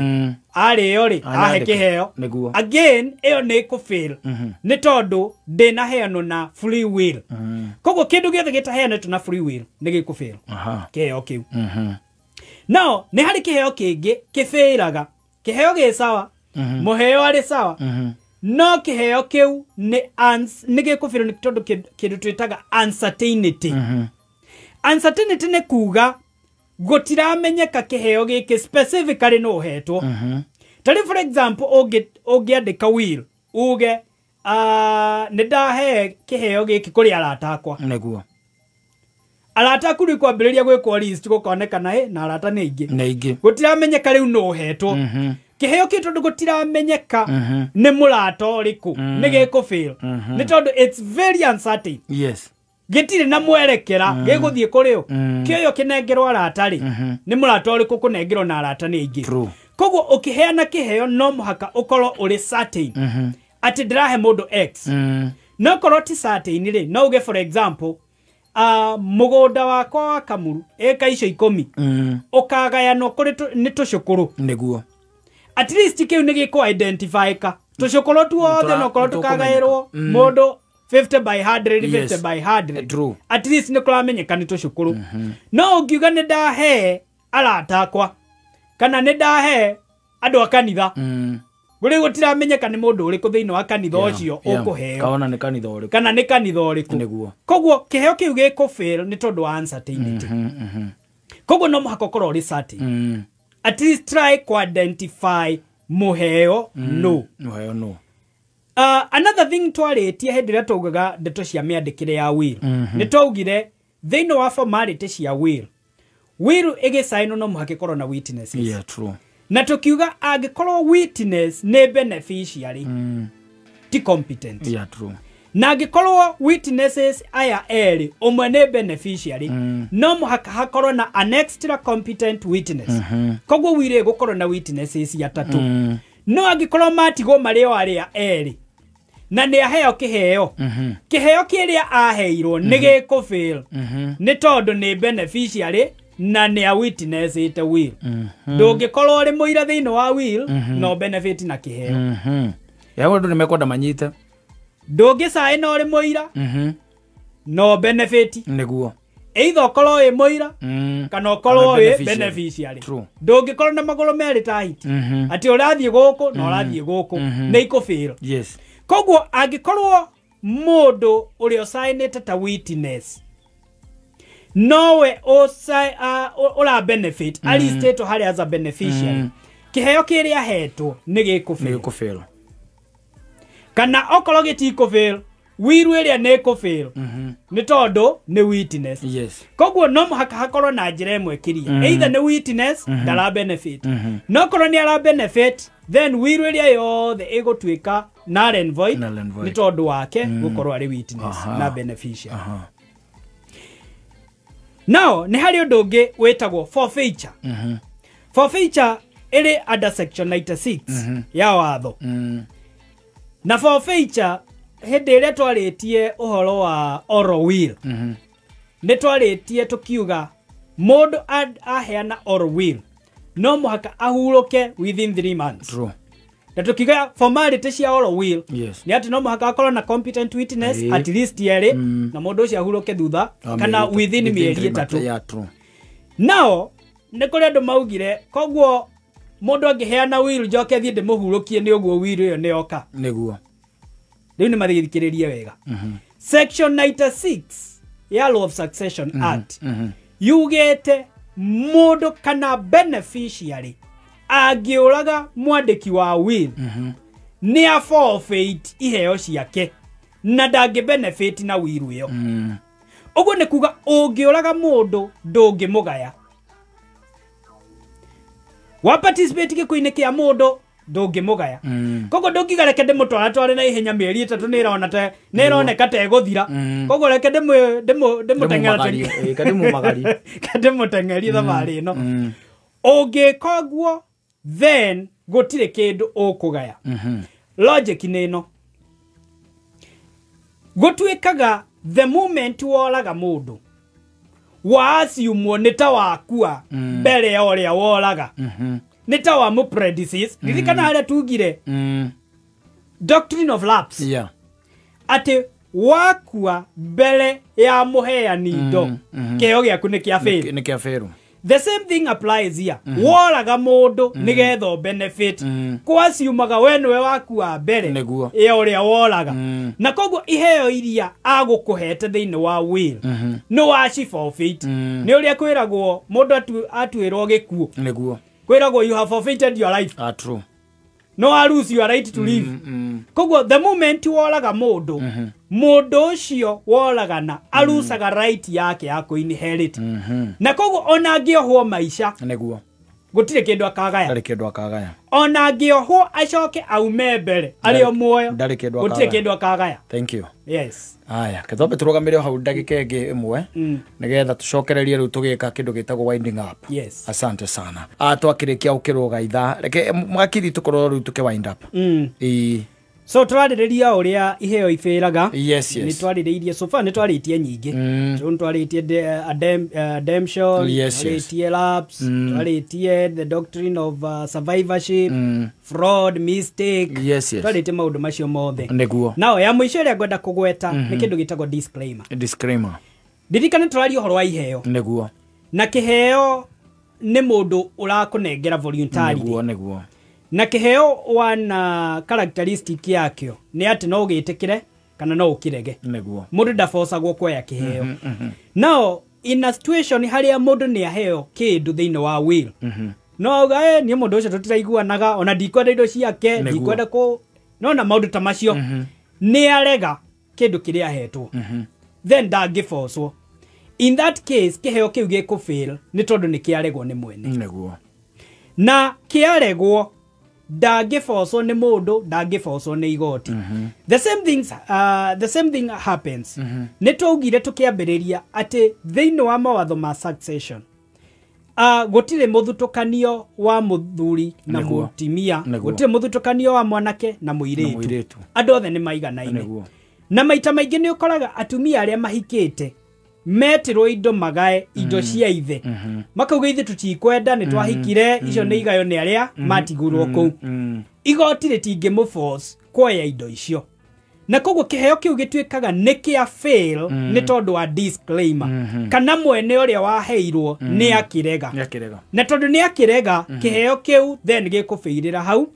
arĩo rĩ ahe kĩheo. Nĩguo. Again ĩyo nĩ ĩkũ-fail, nĩ tondũ ndĩnaheanwo na free will. Koguo kĩndũ gĩothe gĩtaheanĩtwo na free will nĩ gĩkũ-fail. Kĩheo kĩu. Now nĩ harĩ kĩheo kĩngĩ kĩbĩraga. Kĩheo gĩ sawa, mũheo arĩ sawa, no kĩheo kĩu nĩ gĩkũ-fail nĩ tondũ kĩndũ twĩtaga uncertainty. Uncertainty nĩ kuga gũtiramenyeka kĩheo gĩkĩ specifically no ũhetwo. Ta rĩu for example ũngĩandĩka will uge nĩ ndahe kĩheo gĩkĩ kũrĩ arata akwa. Nĩguo. Arata aku rĩu kwambĩrĩria gwĩkwo list gũkonekana na arata nĩ aingĩ. Nĩ aingĩ. Gũtiramenyeka rĩu no ũhetwo. Kĩheo kĩu tondũ gũtiramenyeka nĩ mũrata ũrĩkũ, nĩ gĩkũ-fail. Nĩ tondũ it's very uncertain. Yes. Gĩtirĩ na mwerekera gĩgũthiĩ kũrĩ ũ. Kĩoyo kĩnengerwo arata rĩ, nĩ mũrata ũrĩkũ kũnengerwo na arata nĩ aingĩ. Koguo ũkĩheana kĩheo no mũhaka ũkorwo ũrĩ certain atĩ ndĩrahe mũndũ X. No korwo ti certain rĩ, no uge for example, mũgũnda wakwa wa Kamuru ĩka icio 10 ũkagayanwo kũrĩ nĩ tũcũkũrũ. Nĩguo. At least kĩu nĩ gĩkũ identify ka tũcũkũrũ tuothe no korwo tũkagaĩrwo mũndũ 50 by 100, 50 by 100. True. At least nĩ kũramenyeka nĩ tũcũkũrũ. No ũngiuga nĩ ndahe arata akwa kana nĩ ndahe andũ a kanitha, Gũrĩ gũtiramenyeka nĩ mũndũ ũrĩkũ thĩinĩ wa kanitha ũcio ũkũheo. Kana nĩ kanitha ũrĩkũ. Kana nĩ kanitha ũrĩkũ. Nĩguo. Koguo kĩheo kĩu gĩkũ fail nĩ tondũ wa uncertainty. Koguo no mũhaka ũkorwo ũrĩ certain. At least try ku identify mũheo no. Mũheo no. Another thing twarĩtie hĩndĩ ĩrĩa twaugaga ndeto cia mĩandĩkĩre ya will. Nĩ twaugire thĩinĩ wa formality cia will. Will ĩgĩcainwo no mũhaka ĩkorwo na witnesses. Yeah, true. Na tukiuga angĩkorwo witness nĩ beneficiary ti competent. Yeah, true. Na angĩkorwo witnesses aya erĩ ũmwe nĩ beneficiary no mũhaka hakorwo na an extra competent witness. Koguo will ĩgũkorwo na witnesses atatũ. No angĩkorwo matigwo marĩ o arĩa erĩ na nĩ aheo kĩheo, kĩheo kĩrĩa aheirwo nĩ gĩkũfail nĩ tondũ nĩ beneficiary na nĩ a witnessĩte will. Ndũngĩkorwo ũrĩ mũira thĩinĩ wa will no benefit na kĩheo. Ya andũ nĩ mekwenda manyite. Ndũngĩcaina ũrĩ mũira no benefit. Nĩguo. Either ũkorwo wĩ mũira kana ũkorwo wĩ beneficiary. Ndũngĩkorwo na magũrũ merĩ ta hiti atĩ ũrathiĩ gũkũ na ũrathiĩ gũkũ nĩ ikũfail. Yes. Koguo angĩkorwo mũndũ ũrĩa ũcainĩte ta witness nowe ũra benefit aristĩtwo harĩa as a beneficiary, kĩheo kĩrĩa ahetwo nĩ gĩkũfail. Kana okorwo gĩtikũfail, will ĩrĩa nĩ ĩkũfail nĩ tondũ nĩ witness. Yes. Koguo no mũhaka hakorwo na njĩra ĩmwe kĩria. Either nĩ witness ndara benefit, no korwo nĩ ara benefit then will ĩrĩa yothe ĩgũtuĩka null and void nĩ tondũ wake gũkorwo arĩ witness na beneficiary. Now nĩ harĩ ũndũ ũngĩ wĩtagwo forfeiture. Forfeiture ĩrĩ under section 96 ya watho. Na forfeiture hĩndĩ ĩrĩa twarĩtie ũhoro wa oral will, nĩ twarĩtie tũkiuga mũndũ aheana oral will no mũhaka ahurũke within 3 months. True. Na tukiuga formality cia oral will yes, nĩ atĩ no mũhaka akorwo na competent witness at least erĩ na mũndũ ũcio ahurũke thutha kana within mĩeri 3. Yeah, true. Now nĩ kũrĩ andũ maugire koguo mũndũ angĩheana will njoke thiĩ ndĩmũhurũkie nĩ ũguo will ĩyo nĩ yoka. Nĩguo. Rĩu nĩ mathikĩrĩrie wega. Section 96 ya Law of Succession Act yugĩte mũndũ kana beneficiary angĩũraga mwandĩki wa will nĩ a forfeit iheo ciake na ndangĩ benefit na will ĩyo. Ũguo nĩ kuga ũngĩũraga mũndũ ndũngĩmũgaya. Wa participate gĩkuũ-inĩ kĩa mũndũ ndũngĩmũgaya. Koguo ndũngiuga reke ndĩmũtwaratware na ihenya mĩeri 3 nĩ ĩroneka ta ĩgũthira. Koguo reke ndĩmũteng'erie thabarĩ ĩno. Ũngĩka ũguo then gũtirĩ kĩndũ ũkũgaya. Logic nĩ ĩno. Gũtuĩkaga the moment woraga mũndũ waciumwo nĩ ta wakua mbere ya ũrĩa woraga. Nĩ ta wa mũ-predecease. Ririkana harĩa tugire doctrine of lapse. Yeah. Atĩ wakua mbere ya mũheani indo kĩheo gĩaku nĩ kĩa fail. Nĩ kĩa fail. The same thing applies here. Woraga mũndũ nĩgetha benefit. Kwaciumaga we nĩwe wakua mbere ya ũrĩa woraga. Na koguo iheo iria agũkũhete thĩinĩ wa will nĩ waci forfeit. Nĩ ũrĩa kwĩragwo mũndũ atuĩrwo gĩkuũ. Nĩguo. Kwĩragwo you have forfeited your life. Ah, true. No I lose your right to live. Koguo the moment woraga mũndũ, mũndũ ũcio woragana arucaga right yake ya kũ-inherit. Na koguo ona angĩohwo maica nĩguo gũtirĩ kĩndũ akagaya. Ndarĩ kĩndũ akagaya. Ona angĩohwo acoke aume mbere arĩ o muoyo ndarĩ kĩndũ akagaya. Gũtirĩ kĩndũ akagaya. Thank you. Yes. Aya, ketwambe tũrũgamĩre hau ndagĩka ĩngĩ ĩmwe nĩgetha tũcokererie rĩu tũgĩka kĩndũ gĩtagwo winding up. Yes. Asante sana. Twakĩrĩkia gũkĩrũga ithaa reke mwakiri tũkorwo rĩu tũkĩ wind up. So twarĩrĩria ũrĩa iheo ibĩraga. Yes, yes. Nĩ twarĩrĩirie so far nĩ twarĩtie nyingĩ. Nĩ twarĩtie ademption, yes, yes. Twarĩtie lapse, twarĩtie the doctrine of survivorship, fraud, mistake. Yes, yes. Twarĩtie maũndũ macio mothe. Nĩguo. Nao ya mũico ĩrĩa ngwenda kũgweta nĩ kĩndũ gĩtagwo disclaimer. Disclaimer. Ndirikane tũraria ũhoro wa iheo. Nĩguo. Na kĩheo nĩ mũndũ ũrakũnengera voluntarily. Nĩguo, nĩguo. Na kĩheo wana characteristic yakĩo nĩ atĩ no ũgĩtĩkĩre kana no ũkĩrege. Nĩguo. Mũndũ ndabocagwo kuoya kĩheo. Now In a situation harĩa mũndũ nĩ aheo kĩndũ thĩinĩ wa will, no auga niĩ mũndũ ũcio tũtiraiguanaga, ona ndikwenda indo ciake, ndikwenda kũ nona maũndũ ta macio, nĩ arega kĩndũ kĩrĩa ahetwo, then ndangĩbocwo. In that case kĩheo kĩu gĩkũfail nĩ tondũ nĩ kĩaregwo nĩ mwene. Nĩguo. Na kĩaregwo ndangĩbocwo nĩ mũndũ, ndangĩbocwo nĩ igoti. The same things, the same thing happens. Nĩ twaugire tũkĩambĩrĩria atĩ thĩinĩ wa mawatho ma succession, gũtirĩ mũthutũkanio wa mũthuri na mũtumia, gũtirĩ mũthutũkanio wa mwanake na mũirĩtu, andũ othe nĩ maiganaine. Na maita maingĩ nĩ ũkoraga atumia arĩa mahikĩte metirwo indo magae indo cia ithe, makauga ithe tũtikwenda, nĩ twahikire, icio nĩ igayo nĩ arĩa matigurwo kũu. Igoti rĩtingĩmũforce kuoya indo icio, na koguo kĩheo kĩu gĩtuĩkaga nĩ kĩa fail nĩ tondũ wa disclaimer, kana mwene ũrĩa waheirwo nĩ akĩrega, na tondũ nĩ akĩrega kĩheo kĩu then gĩkũbĩirĩra hau,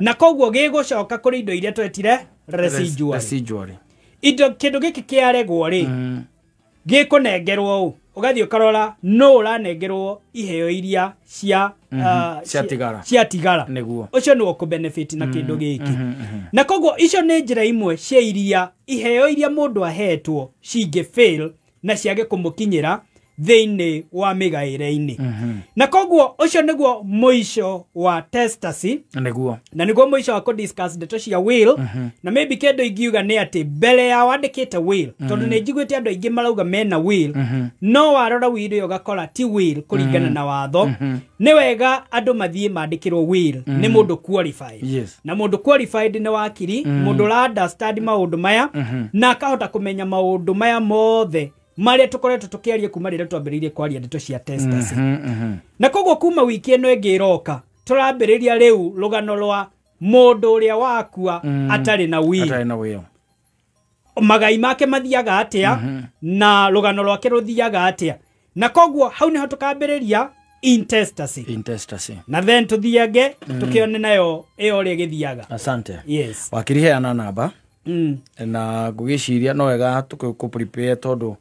na koguo gĩgũcoka kũrĩ indo iria twetire residuary. Indo kĩndũ gĩkĩ kĩaregwo rĩ, gĩkũnengerwo ũ, ũgathiĩ ũkarora no ũranengerwo iheo iria cia ciatigara, ũcio nĩwe ũkũbenefit na kĩndũ gĩkĩ. Na koguo icio nĩ njĩra imwe cia iria iheo iria mũndũ ahetwo cingĩ fail na ciage kũmũkinyĩra thĩinĩ wa mĩgaĩre-inĩ. Na koguo ũcio nĩguo mũico wa testacy, nĩguo, na nĩguo mũico wa kũdiscuss ndeto cia will. Na maybe kĩndũ ingiuga nĩ atĩ mbere ya wandĩkĩte will, tondũ nĩ njiguĩte andũ aingĩ marauga mena will, no warora will ĩyo ũgakora ti will kũringana na watho. Nĩ wega andũ mathiĩ mandĩkĩrwo will nĩ mũndũ qualified. Na mũndũ qualified nĩ wakiri, mũndũ ũra understand maũndũ maya, na akahota kũmenya maũndũ maya mothe marĩa tũkoretwo tũkĩaria kuma rĩrĩa twambĩrĩirie kwaria ndeto cia testacy. Na koguo kuma wiki ĩno ĩngĩ ĩroka tũrambĩrĩria rĩu rũgano rwa mũndũ ũrĩa wakua atarĩ na will, magai make mathiaga atĩa, na rũgano rwake rũthiaga atĩa. Na koguo hau nĩho tũkambĩrĩria intestacy. Na then tũthiange tũkĩone nayo ĩyo ũrĩa ĩgĩthiaga. Asante. Yes. Wakiri heana namba na ngũgĩciria no wega tũkũ prepare tondũ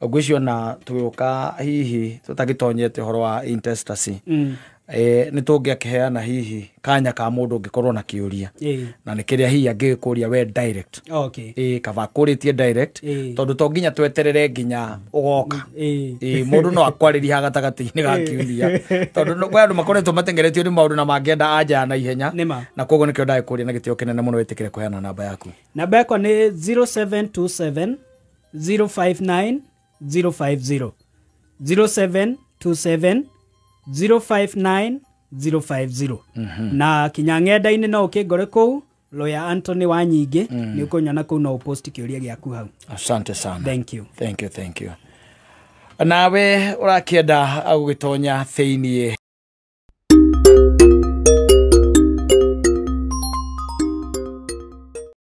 ngwĩciria na tũgĩũka hihi tũtagĩtonyete ũhoro wa intestacy, nĩ tũngĩakĩheana hihi kanya ka mũndũ ũngĩkorwo na kĩũria, na nĩ kĩrĩa hihi angĩgĩkũria we direct. Kaba kũrĩtie direct, tondũ to nginya tweterere nginya ũgoka. Mũndũ no akwarĩrie haha gatagatĩ-inĩ ga kĩũria, tondũ kwĩ andũ makoretwo matengeretio nĩ maũndũ na mangĩenda anja na ihenya, na koguo nĩkĩo ndagĩkũria na gĩtĩo kĩnene mũno wĩtĩkĩre kũheana namba yaku. Namba yakwa nĩ 0727 059 050, 0727 059 050. Na kinya ng'enda-inĩ no ũkĩngore kũu Lawyer Anthony Wanyingĩ, nĩ ũkũnyona kũu no ũpost kĩũria gĩaku hau. Asante sana. Thank you. Thank you, thank you. Nawe ũrakĩenda gũgĩtonya thĩiniĩ